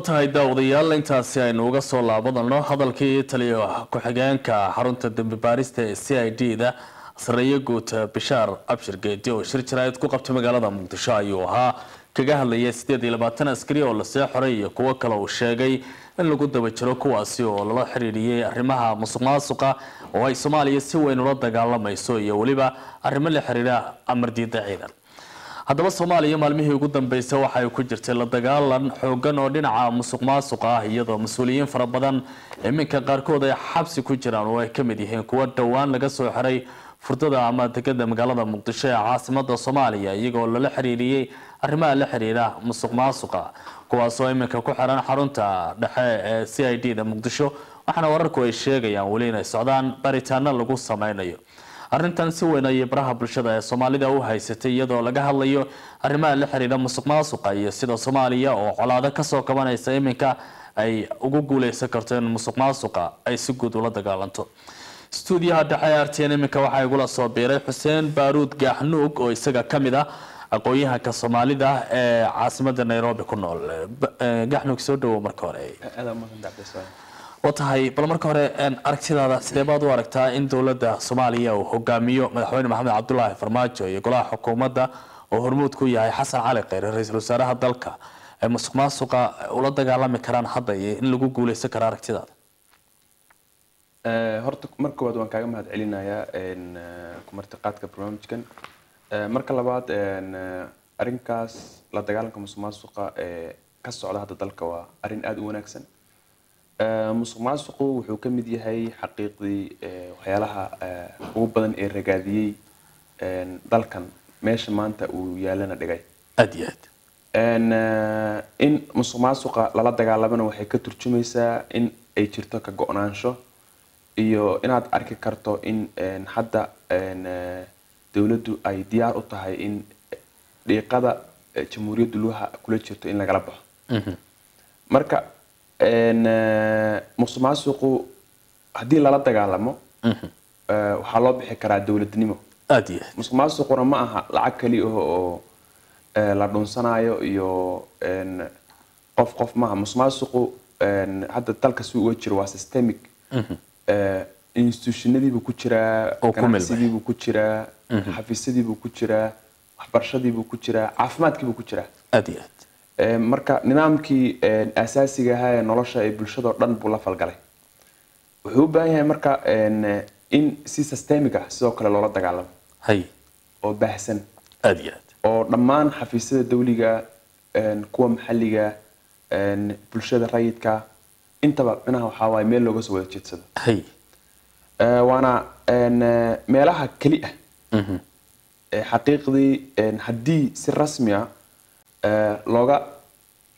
S1: Tahay daawadayaal, intaasi aynu uga soo laabadano hadalkii taliya ku-xigeenka xarunta dembi baarista ee CID da, sareeye guud Bishaar Abshir Geedi, oo shir jaraa'id ku qabtay magaalada Muqdisho ayuu ahaa. kaga hadlayay 28 askari oo lasoo xiray iyo kuwo kale uu sheegay in lagu daba jiro, kuwaasi oo lala xiriiriyey arrimaha musuqmaasuqa oo ay Soomaaliya si weyn ula dagaalamayso iyo weliba arrimo la xiriira amar diida ciidan. Haddaba Soomaaliya maalmihii ugu dambeysay waxa ay ku jirtay la dagaalan xoogan oo dhinaca musuqmaasuqa ah, iyadoo mas-uuliyiin fara badan iminka qaarkood ay xabsi ku jiraan oo ay ka mid yihiin kuwo dhowaan laga soo xiray furdada ama degada magaalada Muqdisho ee caasimada Soomaaliya, iyagoo lala xiriiriyey arrimaha la xiriira musuqmaasuqa, kuwaasoo iminka ku xiran xarunta dhexe ee CID da Muqdisho. Waxaana wararku ay sheegayaan weli inay socdaan baaritaano lagu sameynayo arrintan. Si weyn ayay baraha bulshada ee Soomaalida u haysatay, iyadoo laga hadlayo arrimaha la xiriira musuqmaasuqa iyo sida Soomaaliya oo colaado kasoo kabanaysa iminka ay ugu guuleysan karto in musuqmaasuqa ay si guud ula dagaalanto. Stuudiyaha dhexe ee RTN iminka waxaa igula soo biiray Xuseen Baaruud Gaaxnuug oo isaga ka mid ah aqoon-yahanka Soomaalida ee caasimada Nairobi ku nool. Gaaxnuug, soo dhawow marka hore. Waa tahay, bal marka hore aragtidaada sidee baad u aragtaa in dowladda Soomaaliya uu hogaamiyo madaxweyne Maxamed Cabdulaahi Farmaajo iyo golaha xukuumadda oo hormuud ku yahay Xasan Cali Kheyre, ra-iisul wasaaraha dalka, ay musuqmaasuqa ula dagaalami karaan hadda iyo in lagu guuleysan karo aragtidaada?
S2: Horta marka koowaad waan kaaga mahad celinayaa ku martiqaadka barnaamijkan. Marka labaad, arrinkaas la dagaalanka musuqmaasuqa ee ka socda hadda dalka waa arrin aada u wanaagsan. Musuqmaasuqu wuxuu ka mid yahay xaqiiqdii waxyaalaha ugu badan ee ragaadiyey dalkan, meesha maanta uu yaalana dhigay.
S1: Aada iyo aad.
S2: In musuqmaasuqa lala dagaalamana waxay ka turjumaysaa in ay jirto ka go-naansho iyo inaad arki karto in hadda dowladdu ay diyaar u tahay in dhiiqada jamhuuriyaddu lugaha kula jirto in lagala baxo. Marka musuqmaasuqu haddii lala dagaalamo waxaa loo bixi karaa dowladnimo.
S1: Aada iyo aad.
S2: Musuqmaasuquna ma aha lacag kali ah oo la dhunsanayo iyo qof qof maaha. Musuqmaasuqu hadda dalka si uga jiro waa systemic, institutionadiibuu ku jiraa,
S1: Oo ku milmay.
S2: ganacsigiibuu ku jiraa, xafiisyadiibuu ku jiraa, waxbarashadiibuu ku jiraa, caafimaadkiibuu ku jiraa.
S1: Aada iyo aad.
S2: Marka nidaamkii asaasiga ahaa ee nolosha ee bulshada oo dhan buu la falgalay. Wuxuu u baahan yahay marka in si systemic ah sidoo kale loola dagaalamo oo baahsan
S1: Aada iyo aad.
S2: oo dhammaan xafiisyada dawliga, kuwa maxalliga, bulshada rayidka intaba micnaha waxaa waaye meel looga soo wada jeedsado. Waana meelaha keli ah ee xaqiiqdii haddii si rasmi ah looga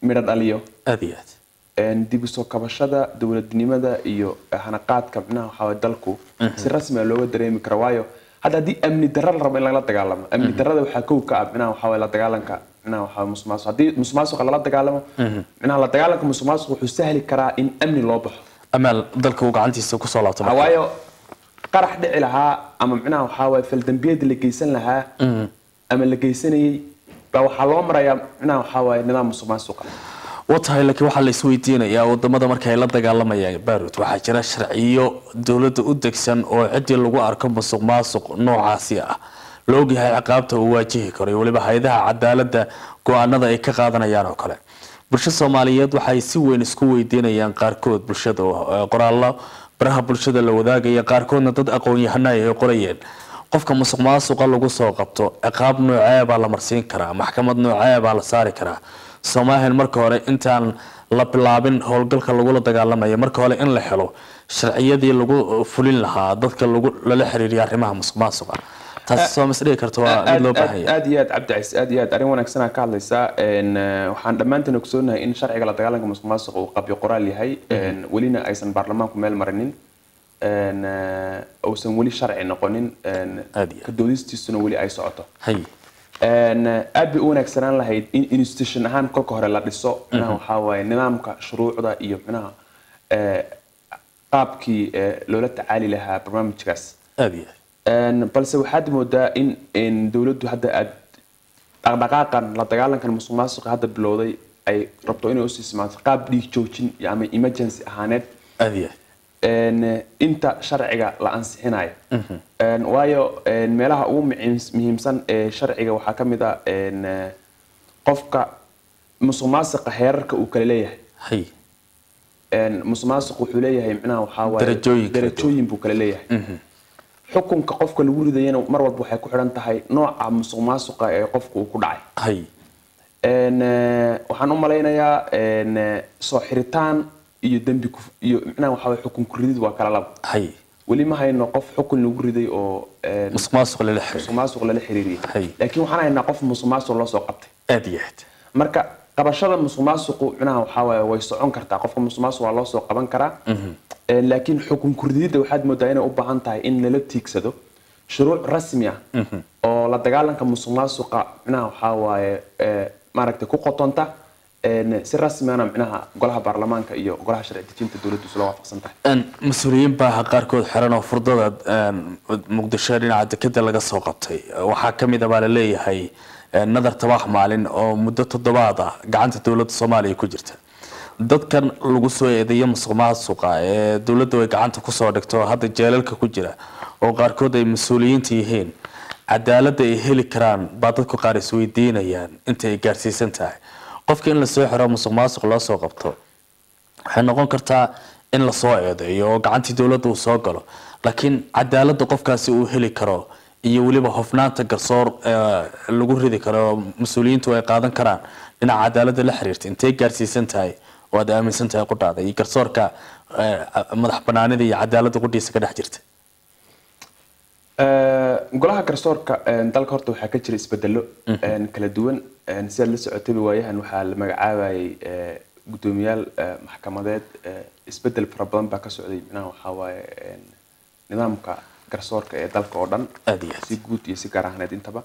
S2: midho dhaliyo
S1: Aada iyo aad.
S2: dib u soo kabashada dowladnimada iyo hanaqaadka micnaha waxaa waaye dalku si rasmi ah looga dareemi karo. Waayo, hadda haddii amni darro la rabo in lagala dagaalamo, amni darrada waxaa kow ka ah micnaha waxaa waaye la dagaalanka micnaha waxaa waaye musuqmaasuq. Haddii musuqmaasuqa lala dagaalamo, micnaha la dagaalanka musuqmaasuq wuxuu sahli karaa in amni loo baxo,
S1: amaal dalka uu gacantiisa kusoo laabto marka.
S2: Waayo, qarax dhici lahaa ama micnaha waxaa waaye faldambiyada la geysan lahaa ama la geysanayay baa waxaa loo marayaa micnaha waxaa waaye nidaam musuqmaasuqa.
S1: Waa tahay, laakiin waxaa la isweydiinayaa wadamada marka ay la dagaalamayaan, Barut, waxaa jira sharciyo dowladda u degsan oo ciddii lagu arko musuq maasuq noocaasi ah la ogyahay ciqaabta uu waajihi karo, iyo weliba hay-adaha cadaaladda go-aanada ay ka qaadanayaan oo kale. Bulsho Soomaaliyeed waxay si weyn isku weydiinayaan qaarkood bulshada oo qoraallo baraha bulshada la wadaagaya, qaarkoodna dad aqoon-yahano ay qorayeen: qofka musuq maasuqa lagu soo qabto ciqaab noocee baa la marsiin karaa? Maxkamad noocee baa la saari karaa? Soomaahan marka hore intaan la bilaabin howlgalka lagula dagaalamayo, marka hore in la helo sharciyadii lagu fulin lahaa dadka lagu lala xiriiriya arrimaha musuq maasuqa, taasi soo misdhigi karto waa mid loo baahan yahay?
S2: Aad iyo aad, Cabdicais, aad iyo aad arrin wanaagsan aa ka hadlaysaa. Waxaan dhammaanteen ogsoonahay in sharciga la dagaalanka musuqmaasuqa uu qabyo qoraal yahay, welina aysan baarlamaanku meel marinin, uusan weli sharci noqonin,
S1: Aad iyo aad.
S2: ka doodistiisuna weli ay socoto. Aad bay u wanaagsanaan lahayd in institution ahaan kolka hore la dhiso micnaha waxaa waaye nidaamka shuruucda iyo micnaha qaabkii loola tacaali lahaa barnaamijkaas.
S1: Aada iyo aad.
S2: Balse waxaad moodaa in dowladdu hadda aad dhaqdhaqaaqan la dagaalankan musuqmaasuqa hadda bilowday ay rabto inay usii simaato qaab dhiig joojin iyo ama emergency ahaaneed
S1: Aada iyo aad.
S2: Inta sharciga la ansixinayo. Waayo, meelaha ugu muhiimsan ee sharciga waxaa ka mid ah qofka
S5: Musuqmaasuqa heerarka uu kala leeyahay. Musuqmaasuq wuxuu leeyahay, micnaha waxaa waaye,
S1: Darajooyin kala duwan.
S5: Darajooyin buu kala leeyahay. Xukunka qofka lagu ridayana mar walba waxay ku xidhan tahay nooca musuqmaasuqa ee qofka uu ku dhacay. Waxaan u malaynayaa soo xiritaan iyo dembi iyo micnaha waxaa waye xukun ku ridid waa kala laba. Weli ma hayno qof xukun lagu riday oo
S1: musuqmaasuq lala xiriir.
S5: Musuqmaasuq lala xiriiriyay. Laakiin waxaan haynaa qof musuqmaasuq loo soo qabtay.
S1: Aad iyo aad.
S5: Marka qabashada musuqmaasuqu, micnaha waxaa waaye, way socon kartaa, qofka musuqmaasuq waa loo soo qaban karaa. Laakiin xukun ku rididda waxaad moodaa inay u baahan tahay in lala tiigsado shuruuc rasmi ah oo la dagaalanka musuqmaasuqa, micnaha waxaa waaye, maaragtay, ku qotonta, si rasmi ahna micnaha golaha baarlamaanka iyo golaha sharci dejinta dowladdu isla waafaqsan tahay.
S1: Mas-uuliyiin baa qaarkood xiran oo furdada Muqdisho dhinaca dekeda laga soo qabtay. Waxaa ka mid a baa laleeyahay Nadar Tabax Maalin oo muddo toddobaad ah gacanta dowladda Soomaaliya ku jirta. Dadkan lagu soo eedeeyo musuq maasuqa ee dowladda ay gacanta kusoo dhigto, hadda jeelalka ku jira oo qaarkood ay mas-uuliyiinta yihiin, cadaaladda ay heli karaan baa dadku qaar isweydiinayaan inta ay gaarsiisan tahay. Qofka in lasoo xiro musuq maasuq loo soo qabto waxay noqon kartaa in lasoo eedeeyo oo gacantii dowladda uu soo galo, laakiin cadaaladda qofkaasi uu heli karo iyo weliba hofnaanta garsoor lagu ridi karo oo mas-uuliyiintu ay qaadan karaan dhinaca cadaaladda la xiriirta intay gaarsiisan tahay oo aad aaminsan tahay qudhaada iyo garsoorka madax banaanida iyo cadaaladda qudhiisa ka dhex jirta?
S5: Golaha garsoorka dalka horta waxaa ka jira isbedelo kala duwan. Sidaad la socotayba, waayahan waxaa la magacaabayay guddoomiyaal maxkamadeed. Isbedel fara badan baa ka socday, micnaha waxaa waaye, nidaamka garsoorka ee dalka oo dhan,
S1: Aad iyo aad.
S5: si guud iyo si gaar ahaaneed intaba.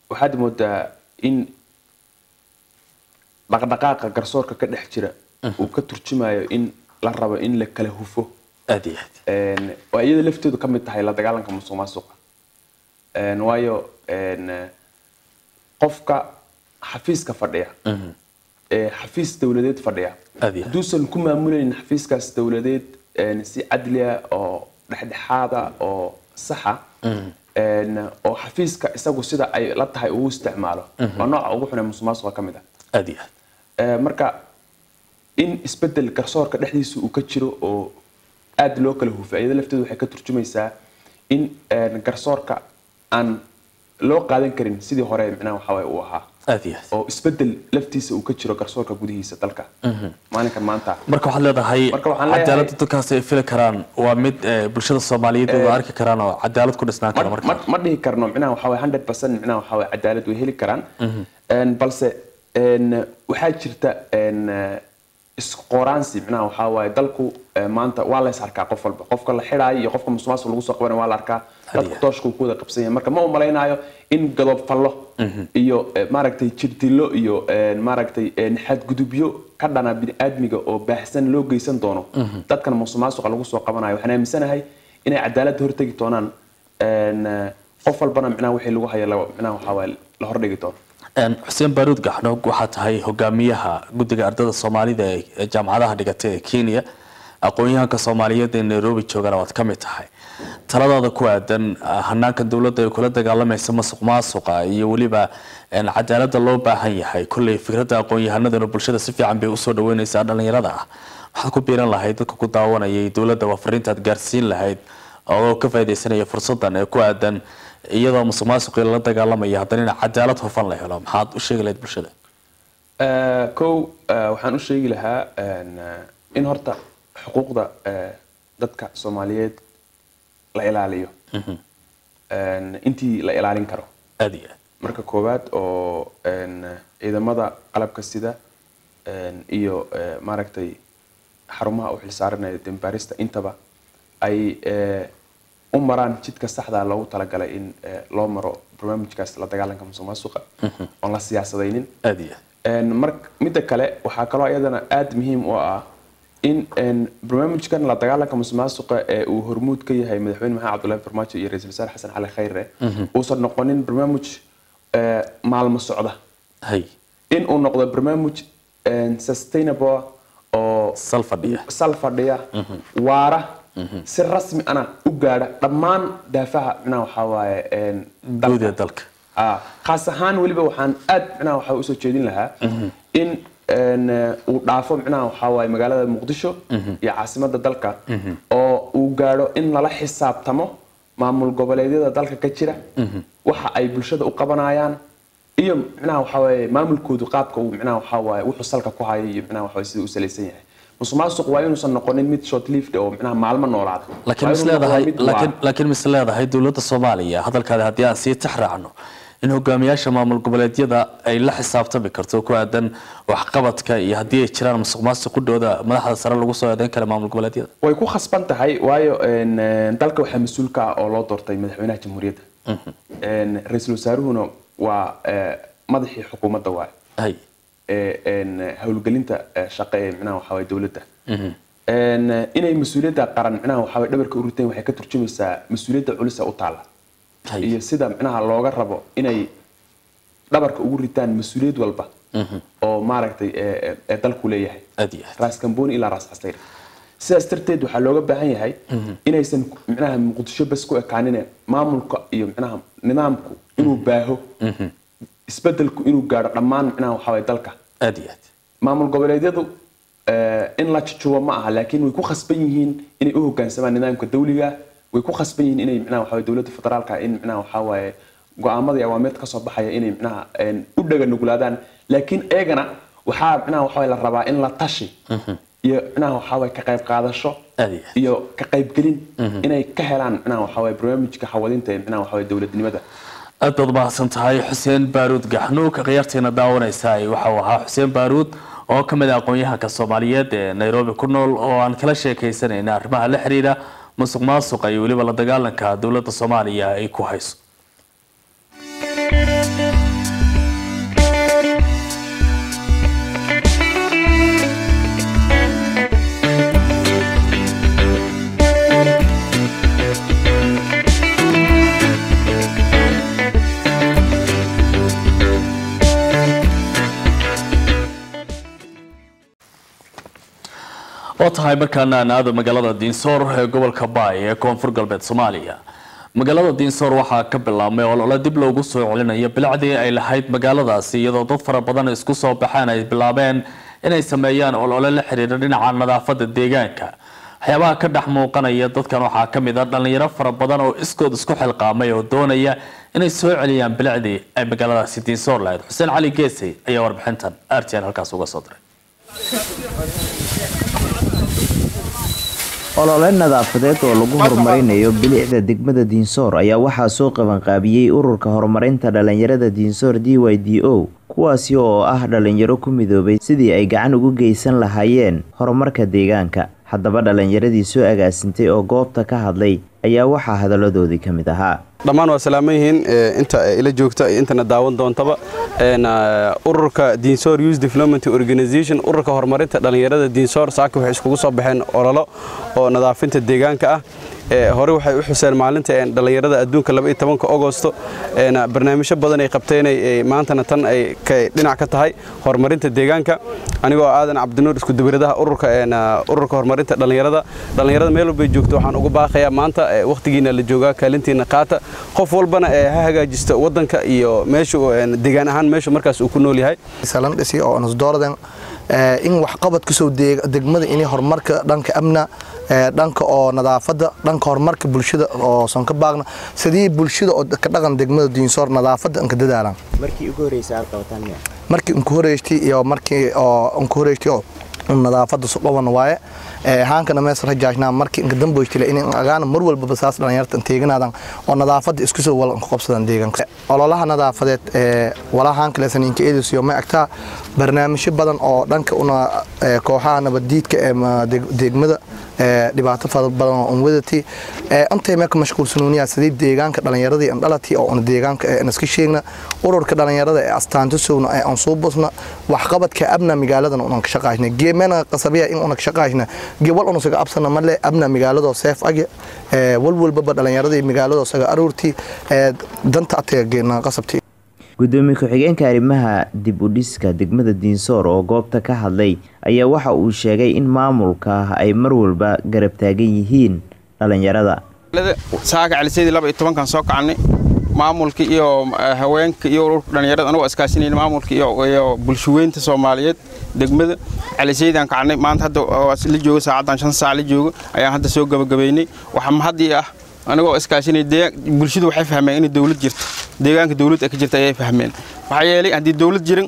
S5: Waxaad moodaa in dhaqdhaqaaqa garsoorka ka dhex jira uu ka turjumayo in la rabo in la kala hufo.
S1: Aad iyo aad.
S5: Oo iyada lafteedu ka mid tahay la dagaalanka musuqmaasuqa. Waayo qofka xafiiska fadhiya ee xafiis dowladeed fadhiya,
S1: Aad iyo aad.
S5: hadduusan ku maamulaynin xafiiskaas dowladeed si cadli ah oo dhexdhexaada oo saxa, oo xafiiska isagu sida ay la tahay uu isticmaalo, waa nooca ugu xun ee musuqmaasuqa ka mid ah.
S1: Aad iyo aad.
S5: Marka in isbedel garsoorka dhexdiisa uu ka jiro oo aad loo kala hufay, iyada lafteedu waxay ka turjumaysaa in garsoorka aan loo qaadan karin sidii hore, micnaha waxaa waaye, uu ahaa,
S1: Aad iyo aad.
S5: oo isbedel laftiisa uu ka jiro garsoorka gudihiisa dalka maalinkan maanta.
S1: Marka waxaad leedahay
S5: Marka waxaan leeyahay-
S1: cadaaladda dadkaasi ay fili karaan waa mid bulshada Soomaaliyeed ay arki karaan oo cadaalad ku dhisnaan kara marka?
S5: Ma dhihi karno, micnaha waxaa waaye, 100%, micnaha waxaa waaye, cadaalad way heli karaan. Balse waxaa jirta isqoraansi, micnaha waxaa waaye, dalku maanta waa la is arkaa, qof walba, qofka la xidhaayo iyo qofka musuqmaasuq lagu soo qabanayo waa la arkaa, dadku tooshka uu ku wada qabsan yahay. Marka ma u malaynayo in godob fallo iyo maaragtay jirdilo iyo maaragtay xadgudubyo ka dhana bini'aadmiga oo baahsan loo geysan doono dadkan musuqmaasuqa lagu soo qabanayo. Waxaan aaminsanahay inay cadaaladda hortegi doonaan, qof walbana micnaha wixii lagu hayo micnaha waxaa waaye la hordhigi doono.
S1: Xuseen Baaruud Gaxnoog, waxaa tahay hogaamiyaha guddiga ardada Soomaalida ee jaamacadaha dhigata ee Kenya, aqoon-yahanka Soomaaliyeed ee Nairobi joogana waad ka mid tahay. Taladaada ku aadan hanaanka dowladda ay kula dagaalamaysa masuq maasuqa iyo weliba cadaaladda loo baahan yahay, kolley fikradda aqoon-yahanaduna bulshada si fiican bay usoo dhaweynaysaa dhalinyarada ah, maxaad ku biiran lahayd dadka ku daawanayay dowladda? Waa fariintaad gaarsiin lahayd oo ka faaidaysanaya fursadan ee ku aadan iyadoo musuq maasuqii lala dagaalamaya haddana in cadaalad hufan la helo, maxaad u sheegi lahayd bulshada?
S5: Kow, waxaan u sheegi lahaa in horta xuquuqda dadka Soomaaliyeed la ilaaliyo intii la ilaalin karo.
S1: Aad iyo aad.
S5: Marka koowaad oo ciidamada qalabka sida iyo maaragtay xarumaha u xilsaaranaya dembaarista intaba ay u maraan jidka saxda ah loogu talagalay in loo maro barnaamijkaas la dagaalanka musuqmaasuqa oon la siyaasadaynin.
S1: Aad iyo aad.
S5: Mar midda kale, waxaa kaloo iyadana aada muhiim u ah in barnaamijkan la dagaalanka musuqmaasuqa ee uu hormuud ka yahay madaxweyne Maxamed Cabdullaahi Farmaajo iyo ra'iisul wasaare Xasan Cali Khayre uusan noqonin barnaamij maalmo socda, in uu noqdo barnaamij sustainable oo
S1: sal fadhiya.
S5: Sal fadhiya, waara, si rasmi ana u gaadha dhammaan daafaha, micnaha waxaa waaye,
S1: guud ee
S5: dalka.
S1: Dalka.
S5: Khaas ahaan weliba waxaan aad micnaha waxaa usoo jeedin lahaa in uu dhaafo micnaha waxaa waaye magaalada Muqdisho iyo caasimadda dalka, oo uu gaadho in lala xisaabtamo maamul goboleedyada dalka ka jira, waxa ay bulshada u qabanayaan iyo micnaha waxaa waaye maamulkoodu qaabka uu micnaha waxaa waaye wuxuu salka ku hayo iyo micnaha waxaa waaye sida uu salaysan yahay. Musuqmaasuq waa inuusan noqonin mid short lived oo micnaha maalmo noolaada.
S1: Laakiin
S5: Waa
S1: mis
S5: inuu noqdaa
S1: leedahay
S5: mid waara.
S1: Laakiin mis leedahay dowladda Soomaaliya, hadalkaada haddii aan sii tix raacno, in hogaamiyaasha maamul goboleedyada ay la xisaabtami karto ku aadan waxqabadka iyo haddii ay jiraan musuq maasuq qudhooda madaxda sare lagu soo eedeyn kara maamul goboleedyada?
S5: Way ku khasban tahay, waayo dalka waxaa mas-uul ka ah oo loo doortay madaxweynaha jamhuuriyadda. Ra-iisul wasaaruhuna waa madaxii xukuumadda waaye howlgelinta shaqo ee micnaha waxaa waaye dowladda. Inay mas-uuliyadda qaran micnaha waxaa waaye dhabarka u riteen waxay ka turjumaysaa mas-uuliyadda culus ee u taalla iyo sida micnaha looga rabo inay dhabarka ugu ritaan mas-uuliyad walba oo maaragtay ee dalku leeyahay,
S1: Aad iyo aad.
S5: Raas Kambooni ilaa Raas Casayr. Sidaas darteed waxaa looga baahan yahay inaysan micnaha Muqdisho bas ku ekaanine, maamulka iyo micnaha nidaamku inuu baaho, isbedelku inuu gaadho dhammaan micnaha waxaa waaye dalka.
S1: Aad iyo aad.
S5: Maamul goboleedyadu in la jujubo ma aha, laakiin way ku khasban yihiin inay u hoggaansamaan nidaamka dawliga. Way ku khasban yihiin inay micnaha waxaa waaye dowladda federaalka in micnaha waxaa waaye go'aamada iyo awaamirta kasoo baxaya inay micnaha u dhaga nuglaadaan, laakiin iyagana waxaa micnaha waxaa waaye la rabaa in la tashi iyo micnaha waxaa waaye ka qayb qaadasho
S1: Aad iyo aad.
S5: iyo ka qaybgelin inay ka helaan micnaha waxaa waaye barnaamijka xawadinta ee micnaha waxaa waaye dowladnimada.
S1: Aad baad mahadsan tahay, Xuseen Baaruud Gaxnuug. Khiyaarteena daawanaysa waxa uu ahaa Xuseen Baaruud oo ka mid ah aqoon-yahanka Soomaaliyeed ee Nairobi ku nool oo aan kala sheekaysanayna arrimaha la xiriira musuq maasuqa iyo weliba la dagaalanka dowladda Soomaaliya ay ku hayso. Oo tahay markaana aan aado magaalada Diinsoor ee gobolka Baay ee Koonfur Galbeed Soomaaliya. Magaalada Diinsoor waxaa ka bilaabmay olole dib loogu soo celinayo bilicdii ay lahayd magaaladaasi, iyadoo dad fara badan isku soo baxeen ay bilaabeen inay sameeyaan olole la xiriira dhinaca nadaafada deegaanka. Waxyaabaha ka dhex muuqanaya dadkan waxaa ka mid ah dhalinyaro fara badan oo iskood isku xilqaamay oo doonaya inay soo celiyaan bilicdii ay magaaladaasi Diinsoor lahayd. Xuseen Cali Geesey ayaa warbixintan RTN halkaas uga soo diray.
S6: Olole nadaafadeed oo lagu horumarinayo bilicda degmada Diinsoor ayaa waxaa soo qabanqaabiyey ururka horumarinta dhalinyarada Diinsoor DYDO, kuwaasi oo ah dhalinyaro ku midoobay sidii ay gacan ugu geysan lahaayeen horumarka deegaanka. Haddaba dhalinyaradii soo agaasintay oo goobta ka hadlay ayaa waxaa hadaladoodii ka mid ahaa:
S7: Dhammaan waa salaaman yihiin inta ila joogta iyo intana daawan doontaba. Ururka Diinsoor Youth Development Organization, ururka horumarinta dhalinyarada Diinsoor, saaka waxay iskugu soo baxeen ololo oo nadaafinta deegaanka ah. Hore waxay u xuseen maalinta dhalinyarada adduunka 12-ka Agosto, barnaamijyo badan ay qabteen, maantana tan ay dhinac ka tahay horumarinta deegaanka. Anigoo Aadan Cabdinuur, isku dubiradaha ururka horumarinta dhalinyarada, dhalinyarada meel walbay joogto waxaan ugu baaqayaa maanta wakhtigiina la joogaa, kaalintiina qaata, qof walbana ha hagaajisto wadanka iyo meeshu deegaan ahaan meeshu markaas uu ku nool yahay.
S8: Salan dhisi oo nusdoordan in waxqabad kusoo degmada, inay horumarka dhanka amna, dhanka oo nadaafadda, dhanka horumarka bulshada oo son ka baaqna, sidii bulshada oo ka dhaqan degmada Diinsoor nadaafadda inka dadaalaan.
S6: Markii ugu horeysay aad qabataan miya?
S8: Markii unku horeystay iyo markii oo unku horeystay oo nadaafadda suqawan waaye haankana mees rajaajnaa. Markii inka damboystay in agaana mar walba basaas dhalinyarta teeganaadan oo nadaafadda isku soo wala ku qabsadaan deegaanka. Ololaha nadaafadeed ee walaha haanka leesaninka eedisiyo ma agtaa barnaamijyo badan oo dhanka una kooxaha nabadiidka ee degmada dhibaato fara badan oo wadati intay meelka mashquulsanooniyaa sidii deegaanka dhalinyaradii an dhalatii oo una deegaanka ee iska sheegna ururka dhalinyarada ee astaanta sowna ee aan soo bosna waxqabadka abna magaaladan unan ka shaqaysna geemena qasabiya in una ka shaqaysna gewal una saga absana male abna magaalada seef age wal walbaba dhalinyaradii magaalada saga aruurtii danta ateegna qasabtii.
S6: Gudoomiye ku-xigeenka arrimaha dib u dhiska degmada Diinsoor oo goobta ka hadlay ayaa waxa uu sheegay in maamulka ay mar walba garab taagan yihiin dhalinyarada.
S9: Saaka caliseydii 12-kan soo kacnay, Maamulka iyo haweenka iyo ururka dhalinyarada anagoo iskaashinayna maamulka iyo bulshaweynta Soomaaliyeed degmada Caliseydaan kacnay. Maanta hadda la joogo saacadan 5 saac la joogo ayaan hadda soo gabagabeynay. Waxa mahadii ah anagoo iskaashinay bulshadu waxay fahmeen in dawlad jirto, deegaanka dawlad ay ka jirto ayay fahmeen. Maxaa yeelay haddii dawlad jirin,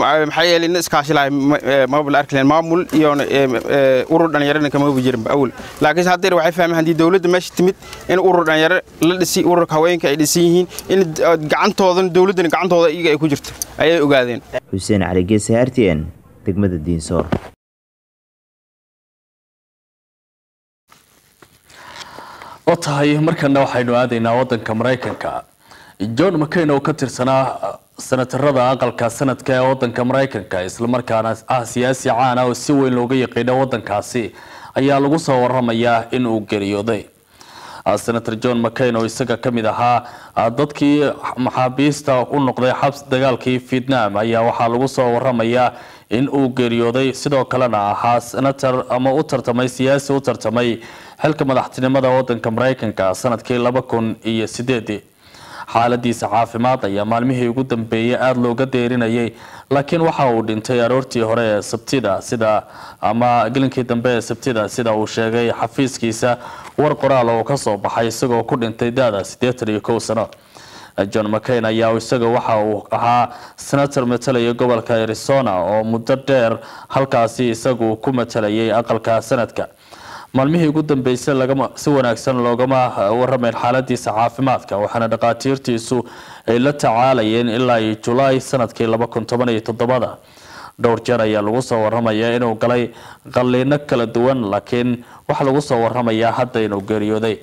S9: maxaa yeelay in iskaashi lahay ma la arki lahayn maamul iyo urur dhalinyarana kama jirin awal. Laakiin hadda waxay fahmeen haddii dawladda meesha timid in urur dhalinyaro la dhisi, ururka haweenka ay dhisan yihiin, in gacantoodan dawladdana gacantooda iyaga ay ku jirto ayay ogaadeen.
S6: Xuseen Cali Geese, RTN, degmada Diinsoor.
S1: Oo tahay, markana waxaynu aadaynaa wadanka Maraykanka. John McCain oo ka tirsanaa senatarada aqalka sanadka ee wadanka Maraykanka, islamarkaana ah siyaasi caan ah oo si weyn looga yaqiino wadankaasi, ayaa lagu soo waramayaa in uu geeriyooday. Senator John McCain oo isaga ka mid ahaa dadkii maxaabiista u noqday xabs dagaalkii Vietnam ayaa waxaa lagu soo waramayaa in uu geeriyooday, sidoo kalena ahaa senator ama u tartamay, siyaasi u tartamay xilka madaxtinimada wadanka Maraykanka sanadkii 2008. Xaaladiisa caafimaad ayaa maalmihii ugu dambeeyay aada looga deerinayay, laakiin waxa uu dhintay aroortii hore ee Sabtida, sida ama gelinkii dambe ee Sabtida, sida uu sheegay xafiiskiisa war qoraal oo kasoo baxay, isagoo ku dhintay da-da 81 sano. John McCain ayaa isaga waxa uu ahaa senator matalaya gobolka Arizona oo muddo dheer halkaasi isagu ku matalayay aqalka sanadka. Maalmihii ugu dambeysay lagama si wanaagsan loogama waramayn xaaladiisa caafimaadka, waxaana dhaqaatiirtiisu ay la tacaalayeen ilaa iyo Julaay sanadkii 2017. Dhowr jeer ayaa lagu soo waramayaa inuu galay qalliino kala duwan, laakiin waxaa lagu soo waramayaa hadda inuu geeriyooday.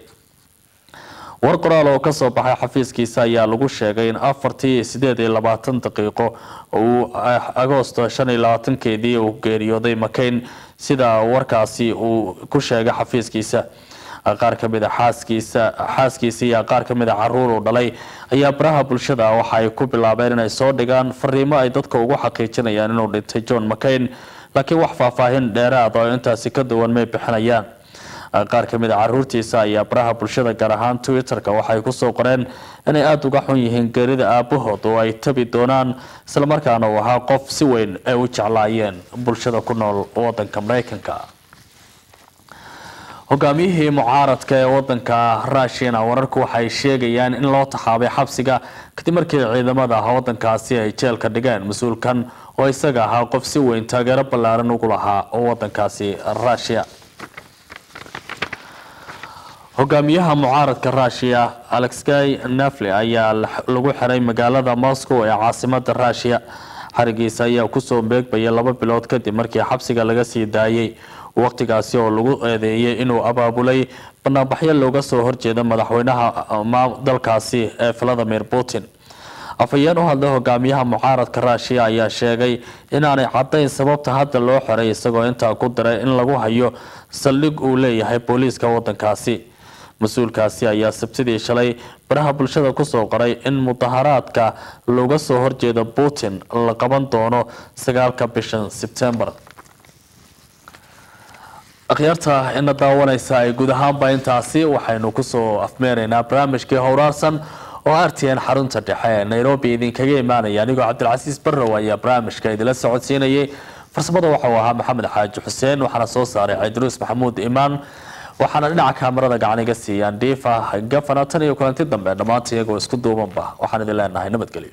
S1: War qoraal oo kasoo baxay xafiiskiisa ayaa lagu sheegay in 4:28 uu Agoosto 25-keedii uu geeriyooday McCain, sida warkaasi uu ku sheegay xafiiskiisa. Qaar ka mid a xaaskiisa iyo qaar ka mid a caruur uu dhalay ayaa baraha bulshada waxa ay ku bilaabeen inay soo dhigaan fariimo ay dadka ugu xaqiijinayaan inuu dhintay John McCain, laakiin wax faahfaahin dheeraad oo intaasi ka duwan may bixinayaan. Qaar ka mid a caruurtiisa ayaa baraha bulshada, gaar ahaan Twitterka, waxay kusoo qoreen inay aada uga xun yihiin geerida aabahood oo ay tabi doonaan, islamarkaana uu ahaa qof si weyn ay u jeclaayeen bulshada ku nool wadanka Maraykanka. Hogaamiyihii mucaaradka ee wadanka Ruushiyana wararku waxay sheegayaan in loo taxaabay xabsiga kadib markii ciidamada wadankaasi ay jeelka dhigeen mas-uulkan oo isaga ahaa qof si weyn taageero ballaaran ugu lahaa wadankaasi Ruushiya. Hogaamiyaha mucaaradka Ruushiya Alexei Navalny ayaa lagu xiray magaalada Moscow ee caasimada Ruushiya. Xarigiisa ayaa kusoo beegmaya 2 bilood kadib markii xabsiga laga sii daayay, waqtigaasi oo lagu eedeeyay inuu abaabulay banaanbaxyo looga soo horjeeda madaxweynaha dalkaasi ee Vladimir Putin. Afhayeen u hadlay hogaamiyaha mucaaradka Ruushiya ayaa sheegay inaanay caddayn sababta hadda loo xiray, isagoo intaa ku daray in lagu hayo saldhig uu leeyahay booliiska wadankaasi. Mas-uulkaasi ayaa Sabtidii shalay baraha bulshada kusoo qoray in mudaharaadka looga soo horjeeda Putin la qaban doono 9-ka bishan Sebtembar. Akhyaarta ina daawanaysa ay guud ahaanba intaasi waxaynu kusoo afmeeraynaa barnaamijkii Howraarsan oo RTN xarunta dhexe ee Nairobi idinkaga imaanaya. Anigoo Cabdilcasiis Barrow ayaa barnaamijka idila socodsiinayay. Farsamada waxauu ahaa Maxamed Xaaji Xuseen, waxaana soo saaray Cidruus Maxamuud Imaan, waxaana dhinaca kaamarada gacan iga siiyaan Dhiifa Gafana. Tan iyo kulanti dambe, dhammaanta iyagoo isku duubanba waxaan idin leenahay nabadgelyo.